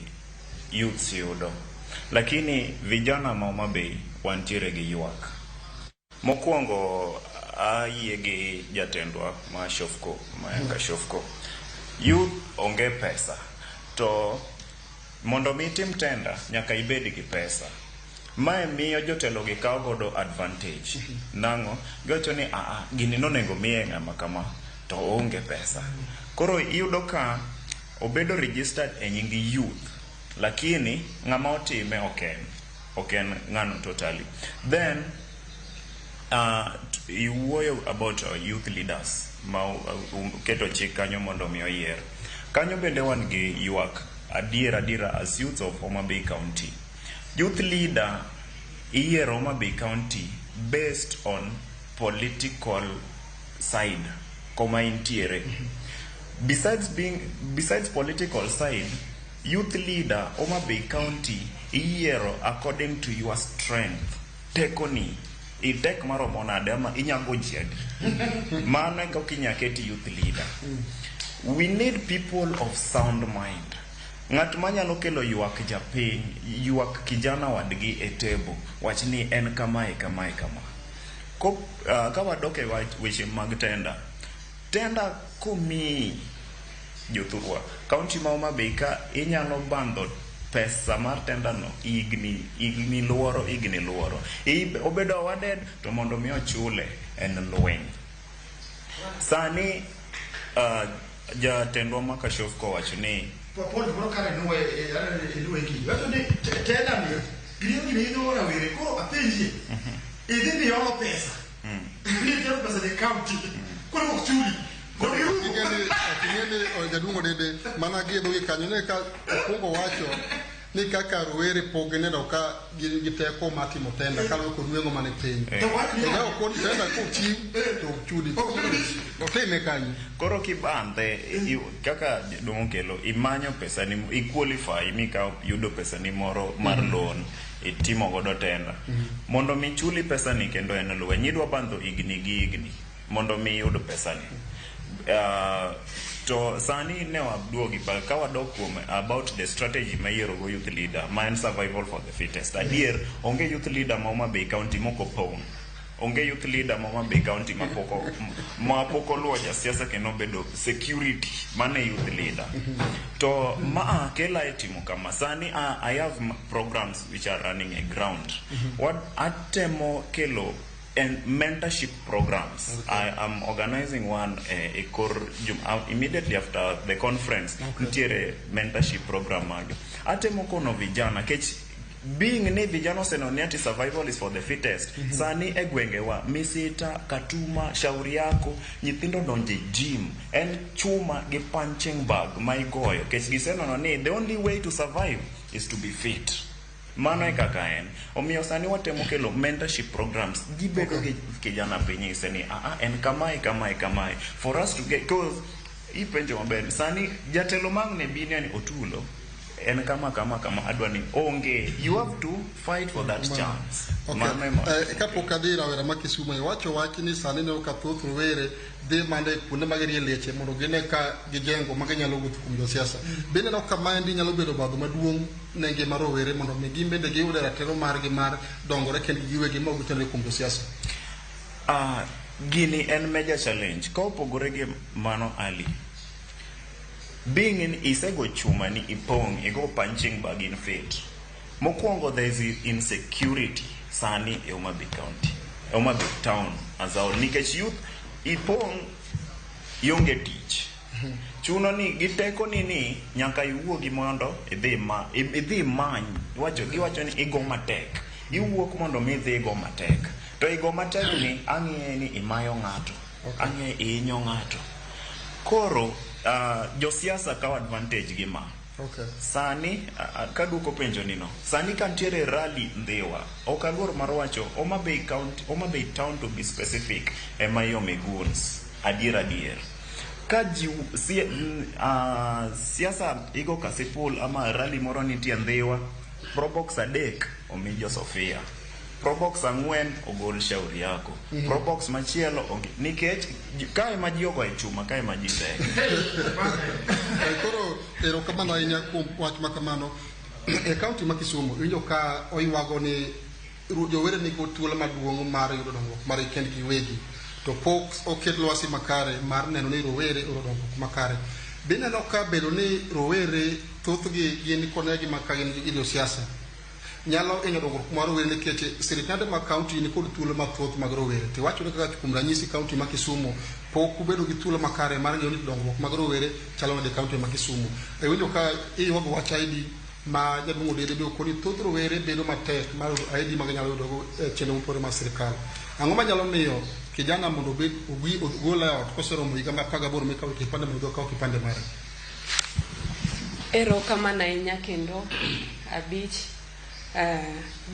S23: youths yudo. Lakini vijana ma Homa Bay wantiere gi ywak. Mokwongo ayie gi jatendwa ma Shofco, ma Shofco. Youth onge pesa. To mondo mi itim tender nyaka ibed gi pesa. Mae miyo jotelo gi kawo godo advantage. Nang'o? Giwacho ni gini nonego miye ng'ama kama to oonge pesa. Koro iyudo ka obedo registered e nying youth, lakini ng'ama otime ok en ng'ano totally. Then iwuoyo about youth leaders. Ma keto chik kanyo mondo mi oyier. Kanyo bende wan gi ywak adier adiera as youths of Homa Bay County. Youth leader iyiero Homa Bay County based on political side koma intiere. Besides political side, youth leader Homa Bay County iyiero according to your strength. Tekoni itek maromo nade ama inyago ji adi. Mano e kaka inya ket youth leader. We need people of sound mind. Ng'at manyalo kelo ywak japiny, ywak kijana wadgi e table, wach ni en kamae kamae kama. Ka wadok e wach weche mag tender, tender komiyi jothurwa, kaunti ma Homa Bay ka inyalo bandho pesa mar tender no higni higni luoro higni luoro. Obedo awarded to mondo mi ochule en lweny. Sani jatendwa ma Kashofko owacho ni
S4: Paul gimoro kare nuwe iluwe gini. Wacho ni tender ni gini gini idho rawere koro apenji. Idhi ni olo pesa. Ni tero pesa ne county. Koro ok chuli. Koro girumo.
S6: Ing'eni jaduong' Odede mana gi e dhogi kanyo ne ka okwongo wacho ni kaka rowere pok gineno ka gin gi teko mar timo tender kaluwore kod nweng'o mane piny.
S23: Eh.
S6: To ka okon tender kochiw to ok chudi. Otime kanyo.
S23: Koro kibandhe kaka jaduong' okelo imanyo pesa ni i qualify mikawo yudo pesa ni moro mar loan itimo godo tender. Mondo mi chuli pesa ni kendo en lweny idwa bandho higni gi higni mondo mi iyud pesa ni. To sani ne waduogi pa ka wadok kuom about the strategy ma iyiero go youth leader ma en survival for the fittest. Adier onge youth leader ma Homa Bay County mok opong'. Onge youth leader ma Homa Bay County ma pok oluwo jasiasa kendo obedo security mane youth leader. To ma kela e timo kama sani I have programs which are running a ground. What atemo kelo and mentorship programs. I am organizing one e kor immediately after the conference. Nitiere mentorship program mago. Atemo kono vijana kech being ni vijana oseneno ni ati survival is for the fittest. Sani e gwengewa Misita, Katuma, Shauri Yako, nyithindo donje gym en chuma gi punching bag ma igoyo kech giseneno ni the only way to survive is to be fit. Mano e kaka en. Omiyo sani watemo kelo mentorship programs. Gibedo gi kijana piny nyise ni en kamae kamae kamae for us to get, cause ipenjo maber sani jatelo mang' ne bi ni otulo en kama kama kama adwa ni onge, you have to fight for that chance. Mano ema.
S6: Kapok adhi rawera ma Kisumu, iwacho wach ni sani neno ka thoth rowere dhi mana e kuonde ma girie leche mondo gine ka gijengo ma ginyalo wuotho kuom josiasa. Be ineno ka maendi nyalo bedo obadho maduong' ne ngima rowere mondo mi gin bende giyud ratiro margi mar dongore kendgi giwegi ma ok gitenore kuom josiasa?
S23: Gini en major challenge. Ka opogore gi mano Ali, being in isego chuma ni ipong' igo punching bag in fit. Mokwongo, there is insecurity sani e Homa Bay County, e Homa Bay town as a whole, nikech youth ipong' ionge tich. Chuno ni gi teko ni nyaka iwuogi mondo idhi imany iwacho giwacho ni igo matek iwuok mondo mi idhi igo matek to igo matek ni ang'iye ni imayo ng'ato, ang'iye ihinyo ng'ato. Koro josiasa kawo advantage gi ma. Sani kaduoko penjo ni no, sani ka nitiere rally Ndhiwa, ok aluor mar wacho Homa Bay County, Homa Bay town to be specific, ema iome goons adier adier. Ka ji siasa igo kasipul ama rally moro nitie Ndhiwa, probox 3 omi jo Sofia, probox 4 ogol Shauri Yako, probox machielo onge nikech kae ma ji ogoye chuma kae ma ji tek.
S6: Koro erokamano ahinya kuom wach ma kamano. E kaunti ma Kisumu iwinjo ka oywago ni jowere nigi thuolo maduong' mar yudo dongruok mar kendgi giwegi to pok oket lwasi makare mar neno ni rowere oyudo dongruok makare. Be ineno ka bedo ni rowere thothgi gin konegi ma ka gin gi josiasa nyalo hinyo dongruok mar rowere nikech sirikande mag kaunti ni kod thuolo mathoth mag rowere to iwacho ni kaka kuom ranyisi kaunti ma Kisumu pok ubedo gi thuolo makare mar ng'eyo ni dongruok mag rowere chalo nade e kaunti ma Kisumu. Iwinjo ka iywago wach ID ma jaduong' Odede be okoni thoth rowere bedo matek mar yudo ID ma ginyalo yudogo e chenro mopogore mar sirikal. Ang'o manyalo miyo Kijana mondo obed obi ogol e ot koseromo higa mar 18 mikawo kipande mondo okaw kipande mare.
S3: Erokamano ahinya kendo abich.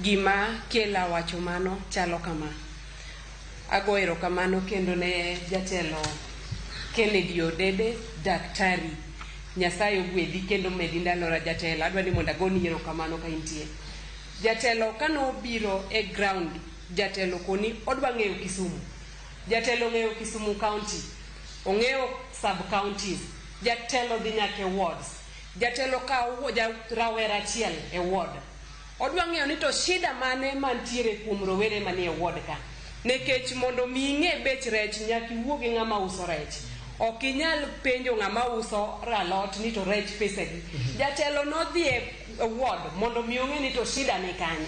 S3: Gima kela wacho mano chalo kama. Ago erokamano kendo ne jatelo Kennedy Odede, daktari. Nyasaye ogwedhi kendo medi ndalo jatelo. Adwa ni mondo agoni erokamano ka intie. Jatelo kanobiro e ground, jatelo koni odwa ng'eyo Kisumu. Jatelo ong'eyo Kisumu County, ong'eyo sub counties. Jatelo dhi nyaka e wards. Jatelo kawo rawera achiel e ward. Odwa ng'eyo ni to shida mane mantiere kuom rowere manie ward ka. Nikech mondo mi ing'e bech rech nyaka iwuo gi ng'ama uso rech. Ok inyal penjo ng'ama uso alot ni to rech pesa adi. Jatelo nodhi e ward mondo mi ong'e ni to shida ni kanye.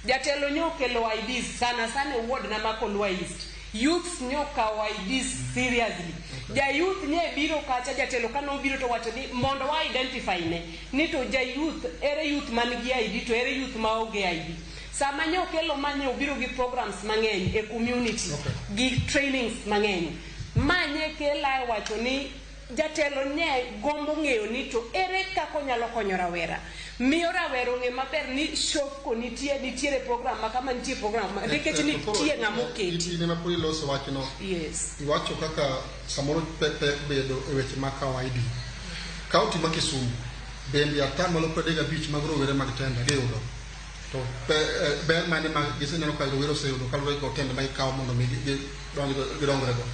S3: Jatelo nyokelo IDs sana sana e ward na ma Kolwa East. Youths nyokawo IDs seriously. Ja youth nye biro kacha jatelo kanobiro to wacho ni mondo wa identify ne ni to ja youth ere youth man gi ID to ere youth ma onge ID. Sama nyokelo manye obiro gi programs mang'eny e community gi trainings mang'eny. Manye kela wacho ni jatelo nye gombo ng'eyo ni to ere kaka onyalo konyo rawera. Miyo rawera ong'e maber ni Shofco nitie nitiere program ma kama nitie program ma nikech nitie ng'ama oketi.
S6: In ema pod iloso wachno.
S3: Yes.
S6: Iwacho kaka samoro pek pek bedo e weche mag kawo ID. Kaunti ma Kisumu bende 35% mag rowere mag tenda giyudo. To ber mane ma giseneno ka rowere oseyudo kaluwore kod tenda ma gikawo mondo mi gidongre go.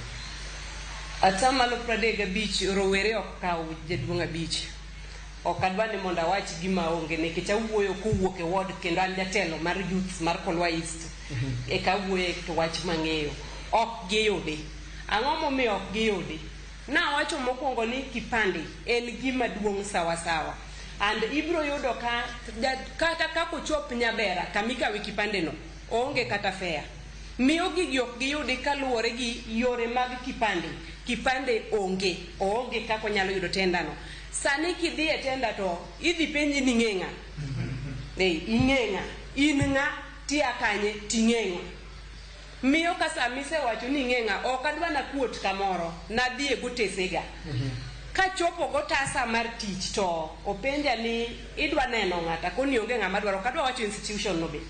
S3: 35% rowere ok kaw jaduong' abich. Ok adwa ni mondo awach gima onge nikech awuoyo kowuok e ward kendo an jatelo mar youths mar Kolwa East. Eka awuoyo to wach mang'eyo. Ok giyudi. Ang'o momiyo ok giyudi? Nawacho mokwongo ni kipande en gima duong' sawasawa. And ibro yudo ka kata kakochop Nyabera kamikawe kipande no oonge kata fare. Miyo gigi ok giyudi kaluwore gi yore mag kipande. Kipande onge, oonge kaka onyalo yudo tenda no. Sani kidhi e tenda to idhi penji ni ing'e ng'a. Ing'e ng'a. In ng'a, tia kanye, ting'e ng'a. Miyo ka sama isewacho ni ing'e ng'a, ok adwa nakuot kamoro, nadhi e gotesega. Kachopo gotasa mar tich to openja ni idwa neno ng'a, to akoni onge ng'ama dwaro, ok adwa wacho institution no be.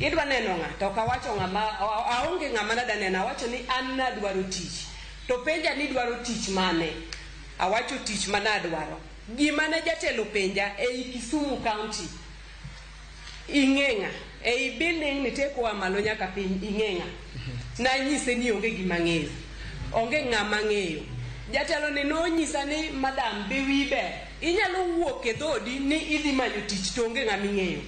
S3: Idwa neno ng'a, to ok awacho ng'ama, aonge ng'ama nadwa neno, awacho ni an nadwaro tich. To penja ni idwaro tich mane? Awacho tich manadwaro. Gima ne jatelo penja ei Kisumu County, ing'e ng'a? Ei building ni te koa malo nyaka piny, ing'e ng'a? Nanyise ni onge gima ang'eyo. Onge ng'ama ang'eyo. Jatelo ni nonyisa ni madam be wiyi ber. Inyalo wuok e dhoodi ni idhi manyo tich to onge ng'ama ing'eyo.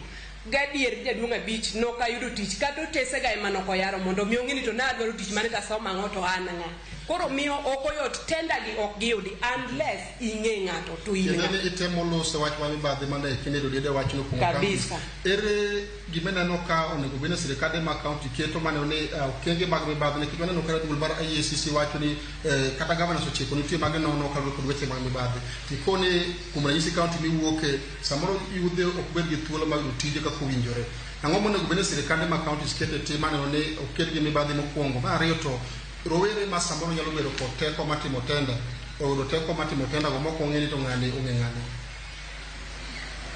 S3: Gadier jaduong' abich nok ayudo tich kata otesega ema nok oyaro mondo mi ong'e ni to nadwaro tich mane tasomo ang'o to an ng'a. Koro miyo ok oyot tenda gi ok giyudi unless ing'e ng'ato to in
S6: Kendo
S3: ng'a.
S6: ni itemo loso wach mar mibadhi mane Kennedy Odede wachno kuom
S3: Kabisa.
S6: counties. Ere gima ineno ka onego bed ni sirikande mag county keto maneno ni okenge mag mibadhi nikech waneno ka duol mar EACC wacho ni kata governors ochiko nitie magi nono kaluwore kod weche mag mibadhi. Tikoni kuom ranyisi county miwuoke samoro yudhe ok bed gi thuolo mar yudo tije kaka owinjore. Ang'o monego bed ni sirikande mag counties keto e tim maneno ni oket gi mibadhi mokwongo. Mar ariyo to rowere ma samoro nyalo bedo kod teko mar timo tenda oyudo teko mar timo tenda go mok ong'e ni to ng'ani ong'e ng'ani.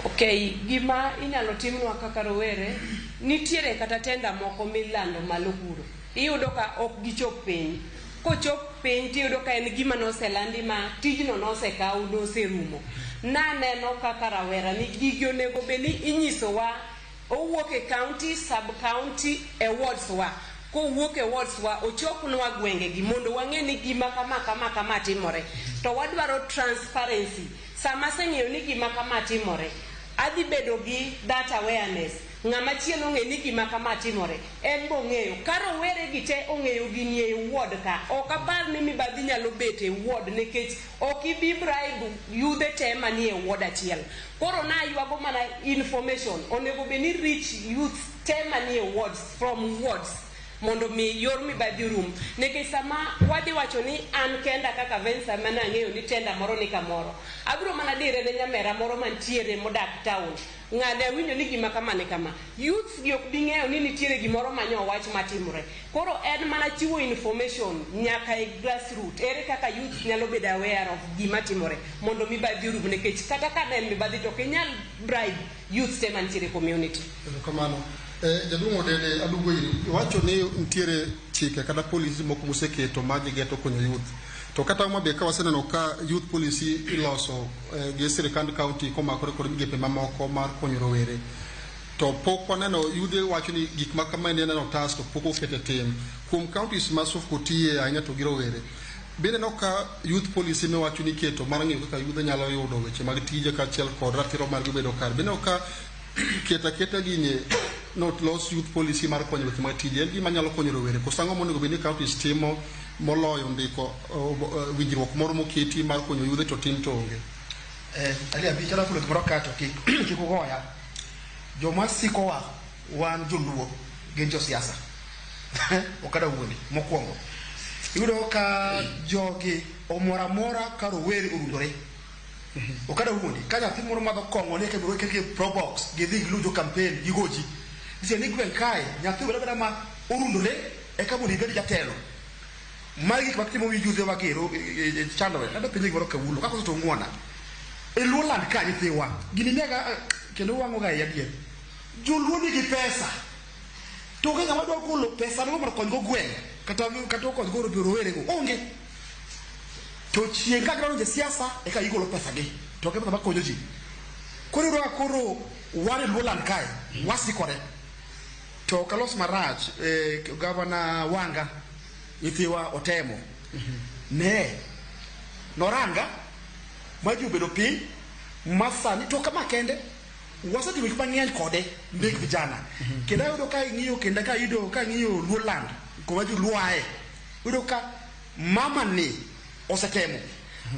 S3: Okay, gima inyalo timnwa kaka rowere, nitiere kata tenda moko milando malo kuro. Iyudo ka ok gichop piny. Kochop piny tiyudo ka en gima noselandi ma tijno nosekaw noserumo. Naneno kaka rawera ni gigi onego bed ni inyisowa owuok e county, sub county, e wards wa. Kowuok e wards wa ochopnwa gwenge gi mondo wang'e ni gima kama kama kama timore. To wadwaro transparency. Sama aseng'eyo ni gima kama timore, adhi bedo gi that awareness. Ng'ama chielo ong'e ni gima kama timore, en bong'eyo. Ka rowere gi te ong'eyo gini e ward ka, ok apar ni mibadhi nyalo bet e ward nikech ok ibi bribe yudhe te manie ward achiel. Koro naywago mana information, onego bed ni reach youth te manie wards from wards. Mondo mi yor mibadhi orum. Nikech sama wadhi wacho ni an kenda kaka Vensa mana ang'eyo ni tenda moro ni kamoro. Abiro mana dire ne nyamera moro mantiere modak town. Ng'ane awinjo ni gima kama ni kama. Youths gi ok bi ng'eyo ni nitiere gimoro manyo wach matimore. Koro en mana chiwo information nyaka e grassroot. Ere kaka youths nyalo bedo aware of gima timore mondo mibadhi orum nikech kata ka ne en mibadhi to ok inyal bribe youths te mantiere e community.
S6: Erokamano. Jaduong' Odede aduogo iri. Iwacho ni nitiere chike kata policy moko museketo ma gigeto konyo youth. To kata Homa Bay ka waseneno ka youth policy iloso gi sirikand county komakore kod migepe mamoko mar konyo rowere. To pok waneno yudhe wacho ni gik ma kama en neno otas to pok oket e tim. Kuom counties ma Sufco tiye ahinya to gi rowere. Bende ineno ka youth policy miwacho ni iketo mar ng'iyo kaka yudhe nyalo yudo weche mag tije kaachiel kod ratiro margi bedo kare. Bende ineno ka keto aketa gini not los youth policy mar konyo weche mag tije en gima nyalo konyo rowere koso ang'o monego bed ni counties timo moloyo ndiko winjruok moro moketi mar konyo yudhe to tim to onge.
S4: Ali abich adwa fulo gimoro ka to kik ugoya. Joma sikowa wan joluo gin josiasa. Ok adwa wuondi mokwongo. Iyudo ka jogi omor amora ka rowere orundore. Ok adwa wuondi. Ka nyathi moro madho kong'o ni eka ibiro ketgi e probox gidhi giluw jo campaign gigo ji. Nitie ni gweng' kae nyathi obed abeda ma orundore eka mondo ibed jatelo. Magi gik matimo wi yudhe wa gero chandore. Adwa penjo gimoro kawuono kakoso to ung'wona. E Luoland ka nyithiwa gini miyaga kendo wang'o ga iya adier. Joluo nigi pesa. To onge ng'ama dwa golo pesa no mondo okony go gweng' kata okony go rowere go. Onge. To chieng' ka gidonjo e siasa eka gigolo pesa gi. To ok e pesa makonyo ji. Koro iyudo ka koro wan e Luoland kae wasikore. To ok alos marach, Gavana Wanga nyithiwa otemo. Ne noranga ma ji obedo piny ma sani to kama kende wasetimo gik mang'eny kode mek vijana. Kendo ayudo ka ing'iyo kendo ka ayudo ka ang'iyo Luoland kuma joluo aye iyudo ka mama ni osetemo.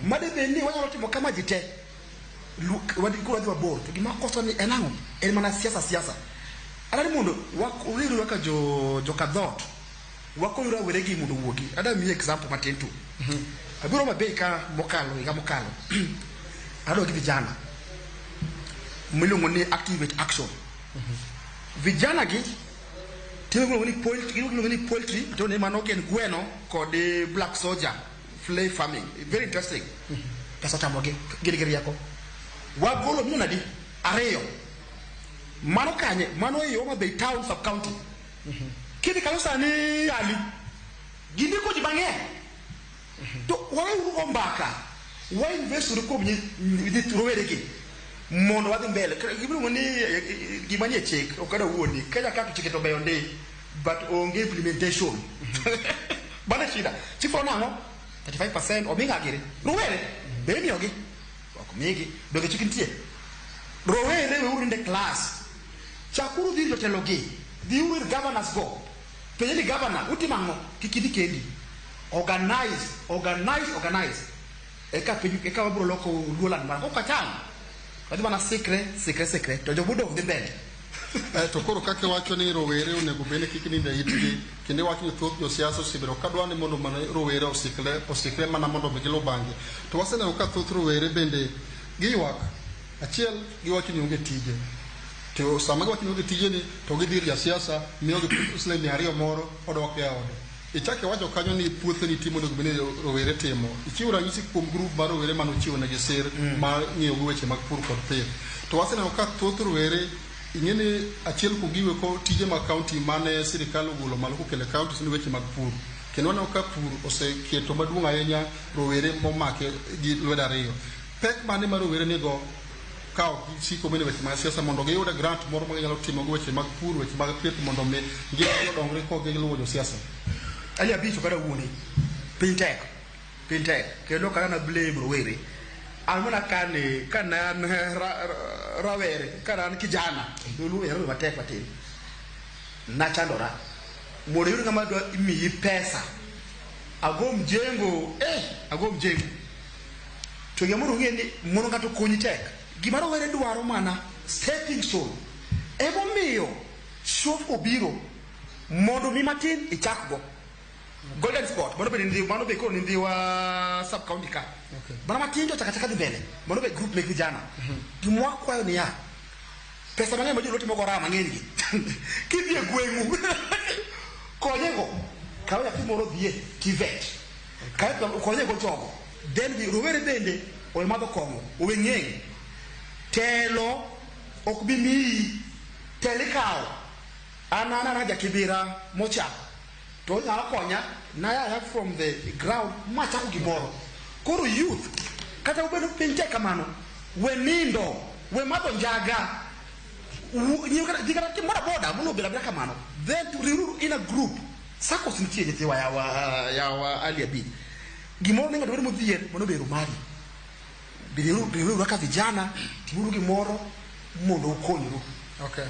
S4: Made bed ni wanyalo timo kama ji te wadhi koro wadhi mabor to gima koso ni en ang'o? En mana siasa siasa. Adwaro ni mondo wawere kaka joka dhoot wakony rawere gi mondo owuogi. Adwa miyi example matin tu. Abiro Homa Bay ka mokalo higa mokalo. Adwa gi vijana miluongo ni Activate Action. Vijana gi timo gimiluongo ni poultry, giluongo ni poultry to ni mano gin gweno kod black soldier flay farming. Very interesting. Pesa otamogi, gin gi rieko. Wagolo milion adi? 2. Mano kanye? Mano ei Homa Bay town sub county. Kidhi kanyo sani Ali, gindiko ji mang'eny. To waweuru go mbaka, wa invest uru kuom rowere gi mondo wadhi mbele. Gimiluongo ni gima nie chik, ok adwa wuondi. Kenya ka to chike to beyo ndi, but onge implementation. Mano e shida. Chik nang'o? 35% omi ng'a giri? Rowere, be imiyogi? Ok migi. Donge chik nitie? Rowere weuru nindo e klas. Chakuru dhi ir jotelo gi. Dhiuru ir governors go. Penje ni governor, utimo ang'o? Kik idhi kendi. Organize, organize, organize. Eka piny, eka wabiro loko Luoland mar. Kok wacham, wadhi mana sikre, sikre, sikre. To jomodong' dhi mbele.
S6: To koro kaka iwacho ni rowere onego bed ni kik nind e itgi, kendo iwacho ni thoth josiasa osebedo ka dwa ni mondo mana rowere osikre mana mondo mi giluw bang'gi. To waseneno ka thoth rowere bende giywak. Achiel, giwacho ni onge tije. To sama giwacho ni onge tije ni, to gidhi ir jasiasa, miyogi siling 200 moro, odok e ode. Ichako iwacho kanyo ni puothe nitie monego bed ni rowere timo. Ichiwo ranyisi kuom grup mar rowere mane ochiwo negi sir mar ng'iyo go weche mag pur kod pith. To waseneno ka thoth rowere ing'e ni achiel kuom gigo eko tije mag county mane sirikal ogolo malo kokelo e counties ni weche mag pur. Kendo waneno ka pur oseketo maduong' ahinya rowere momake gi lwedo ariyo. Pek mane ma rowere nigo ka ok gisiko mene weche mag siasa mondo giyud grant moro ma ginyalo timo go weche mag pur, weche mag pith mondo mi ngimagi odongre ka ok giluwo josiasa?
S4: Ali abich ok adwa wuondi. Piny tek. Piny tek. Kendo ok adwa blame rowere. An mana kane kane an rawere, kane an kijana, dholuo ero matek matin. Nachandora. Mondo iyud ng'ama dwa miyi pesa. Ago mjengo, ago mjengo. To gima mondo ung'e ni mondo ng'ato okonyi tek. Gima rowere dwaro mana stepping stone. Emomiyo Shofco obiro. Mondo mi matin ichak go. Golden Spot, mano be ni mano be koro ni Ndhiwa sub county ka. Mana matin to chaka chaka dhi mbele. Mano be group mek vijana. Gima wakwayo niya, pesa mang'eny ma joluo timo go raha mang'eny gi. Kidhi e gweng'u, konyego, kaw nyathi moro dhie TVET. Kaw konyego jogo. Then rowere bende owe madho kong'o, owe ng'eng'. Telo ok bi miyi, telo ikawo. An an jakibira mochako. To onyalo konya, naya from the ground machako gimoro. Koro youth, kata obedo piny tek kamano, we nindo, we madho njaga, nyiew kata dhi kata tim boda boda mondo obed abeda kamano. Then to riwru in a group. SACCOs nitie nyithiwa yawa yawa ali abich. Gimoro ne ng'ato bedo modhier mondo obedo mari. Riwru kaka vijana, timuru gimoro mondo ukonyru.
S6: Okay.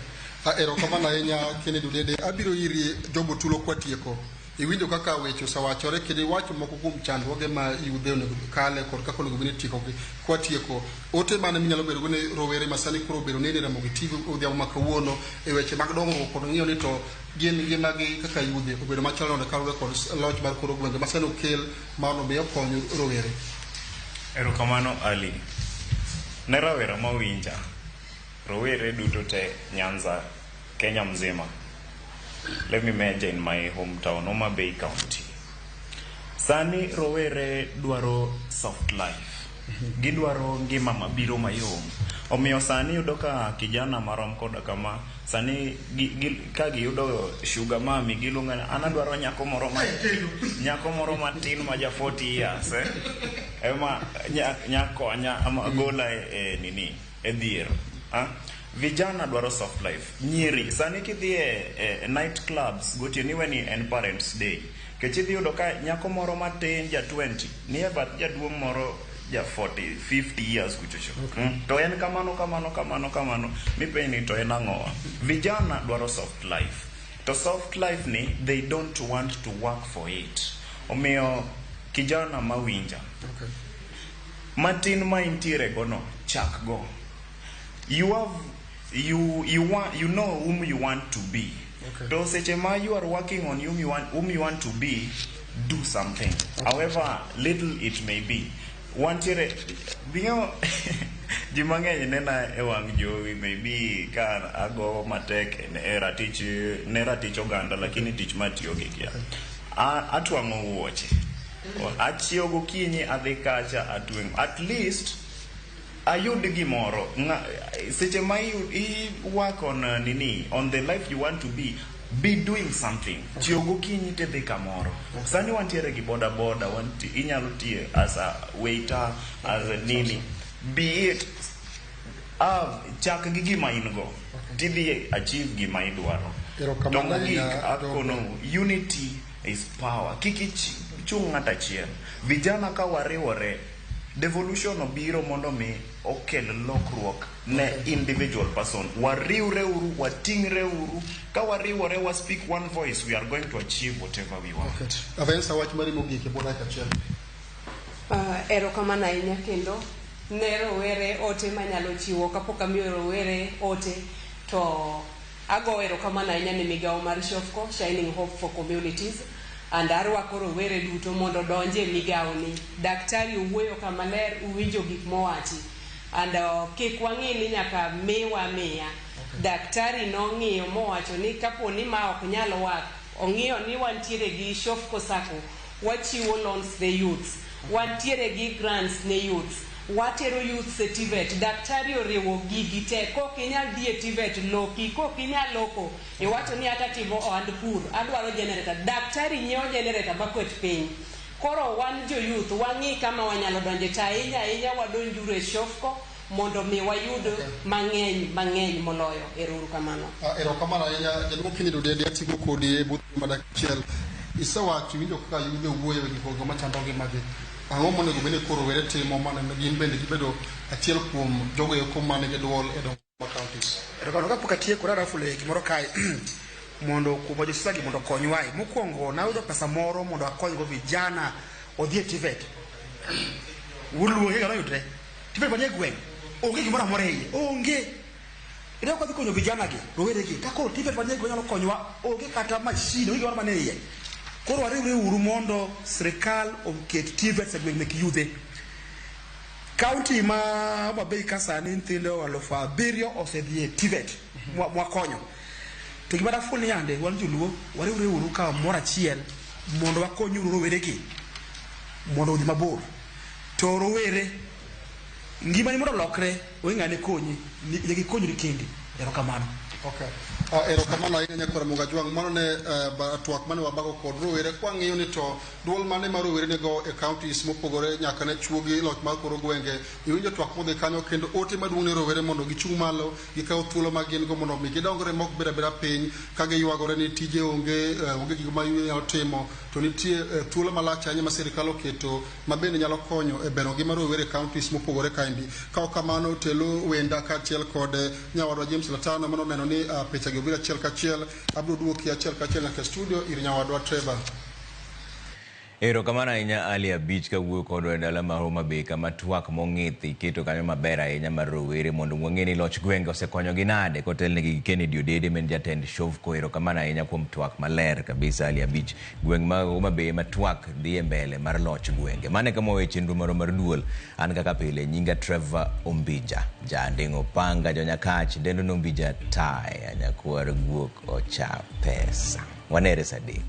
S6: Erokamano ahinya Kennedy Odede. Abiro iri Job Otulo kwatieko. Iwinjo kaka weche osewachore kendo iwacho moko kuom chandruoge ma yudhe onego kale kod kaka onego bed ni itiekogi. Kwatieko, ote mane minyalo bedo go ne rowere ma sani koro obedo nene Ramogi TV odhiambo ma kawuono e weche mag dongruok kod ng'iyo ni to gin ngimagi kaka yudhe obedo machalo nade kaluwore kod loch mar kor gwenge ma sani okel mondo mi okony rowere.
S23: Erokamano Ali. Ne rawera mawinja, rowere duto te Nyanza, Kenya mzima. Let me major in my hometown, Homa Bay County. Sani rowere dwaro soft life. Gidwaro ngima mabiro mayom. Omiyo sani yudo ka kijana marom koda kama sani ka giyudo sugar mami giluongo ni an adwaro nyako moro ma nyako moro matin ma ja 40 years ema nyakonya ama gola e nini e dhier. Ah? Vijana dwaro soft life. Nyiri sani kidhi e night clubs gotieno iwe ni en parents day. Kech idhi yudo ka nyako moro matin ja 20 ni e bath jaduong' moro ja 40 50 years kuchocho. To en kamano kamano kamano kamano mipenj ni to en ang'owa. Vijana dwaro soft life. To soft life ni they don't want to work for it. Omiyo kijana mawinja. Matin ma intiere go no, chak go. You have you you want you know whom you want to be. To seche ma you are working on whom you want to be, do something. However little it may be. Wantiere bing'o ji mang'eny nena e wang' jowi maybe ka ago matek e ratich ne ratich oganda lakini tich matiyo gi kia. Atwang'o wuoche. Achiew gokinyi adhi kacha atweng'o. At least ayud gimoro. Seche ma i work on nini on the life you want to be doing something. Chiew gokinyi tidhi kamoro. Sani wantiere gi boda boda, inyalo tiyo as a waiter, as a nini. Be it chak gi gima in go. Tidhi achieve gima idwaro. To
S6: Erokamano
S23: mogik
S6: ahinya,
S23: akono unity is power. Kik ichung ng'at achiel. Vijana ka wariwore, devolution obiro mondo mi okel lokruok ne individual person. Wariwre uru, wating're uru. Ka wariwore, wa speak one voice, we are going to achieve whatever we want.
S6: Avensa wach mari mogik e bwo dakika achiel.
S3: Erokamano ahinya kendo ne rowere ote manyalo chiwo kapok amiyo rowere ote to ago erokamano ahinya ne migawo mar Shofco Shining Hope for Communities and arwako rowere duto mondo odonje e migawoni. Daktari owuoyo kamaler uwinjo gik mowachi and kik wang'i ni nyaka miwa miya. Daktari nong'iyo mowacho ni kapo ni ma ok nyal work ong'iyo ni wantiere gi Shofco Sacco wachiwo loans ne youths wantiere gi grants ne youths watero youths e TVET daktari oriwo gigi te kok inyal dhi e TVET loki kok inyal loko iwacho ni ata timo ohand pur adwaro generator daktari nyiewo generator makwet piny koro wan jo youth wang'i kama wanyalo donje to ahinya ahinya wadonjuru e Shofco mondo mi wayud mang'eny mang'eny moloyo ero uru kamano.
S6: Erokamano ahinya jaduong' Kennedy Odede atieko kodi e buth ma dakika achiel. Isewacho iwinjo kaka yudhe wuoyo e gik moko machando ngimagi. Ang'o monego bed ni koro rowere timo mondo gin bende gibedo achiel kuom jogo eko manigi duol e dongruok mar counties?
S4: Erokamano kapok atieko narafule gimoro kae mondo kuom josiasa gi mondo okonywae. Mokwongo nayudo pesa moro mondo akonygo vijana odhi e TVET. Uluonge gano yudre. TVET manie gweng' onge gimoro amora e iye. Onge. Ine ok wadhi konyo vijana gi, rowere gi. Ka koro TVET manyien nyalo konyowa, onge kata machine, onge gimoro mane iye. Koro wariwre uru mondo sirikal oket TVETs e gweng' mek yudhe. County ma Homa Bay ka sani nyithindo 7000 osedhi e TVET mwakonyo. To gima daful ni yande wan joluo wariwre uru ka moro achiel mondo wakony uru rowere gi mondo odhi mabor. To rowere ngimani mondo olokre onge ng'ane konyi, nyaka ikonyri kendi. Erokamano.
S6: Okay. Erokamano ahinya nyakwar Ramogi Ajwang'. Mano ne twak mane wabago kod rowere kwang'iyo ni to duol mane ma rowere nigo e counties mopogore nyaka ne chuogi loch mar kor gwenge. Iwinjo twak modhi kanyo kendo ote maduong' ne rowere mondo gichung' malo gikaw thuolo ma gin go mondo mi gidongre mok bed abeda piny ka giywagore ni tije onge, onge gik ma ginyalo timo to nitie thuolo malach ahinya ma sirikal oketo ma bende nyalo konyo e bero ngima rowere e counties mopogore kaendi. Ka ok kamano, Telo Wenda kaachiel kod nyawadwa James Latano mano neno ni picha gi obiro achiel kachiel. Abiro duoki achiel kachiel nyaka e studio ir nyawadwa Trevor.
S1: Erokamano ahinya Ali Abich kawuoyo kodwa e dala mar Homa Bay kama twak mong'ith iketo kanyo maber ahinya mar rowere mondo wang'e ni loch gwenge osekonyogi nade kotelnegi gi Kennedy Odede ma en jatend Shofco. Erokamano ahinya kuom twak maler kabisa Ali Abich. Gweng' ma Homa Bay ema twak dhi e mbele mar loch gwenge. Mano e kama wawe chenro marwa mar duol. An kaka pile nyinga Trevor Ombija, Janding'o Panga, Jonyakach, dendo no Ombija Taya, nyakwar guok ocha pesa. Wanere saa 3.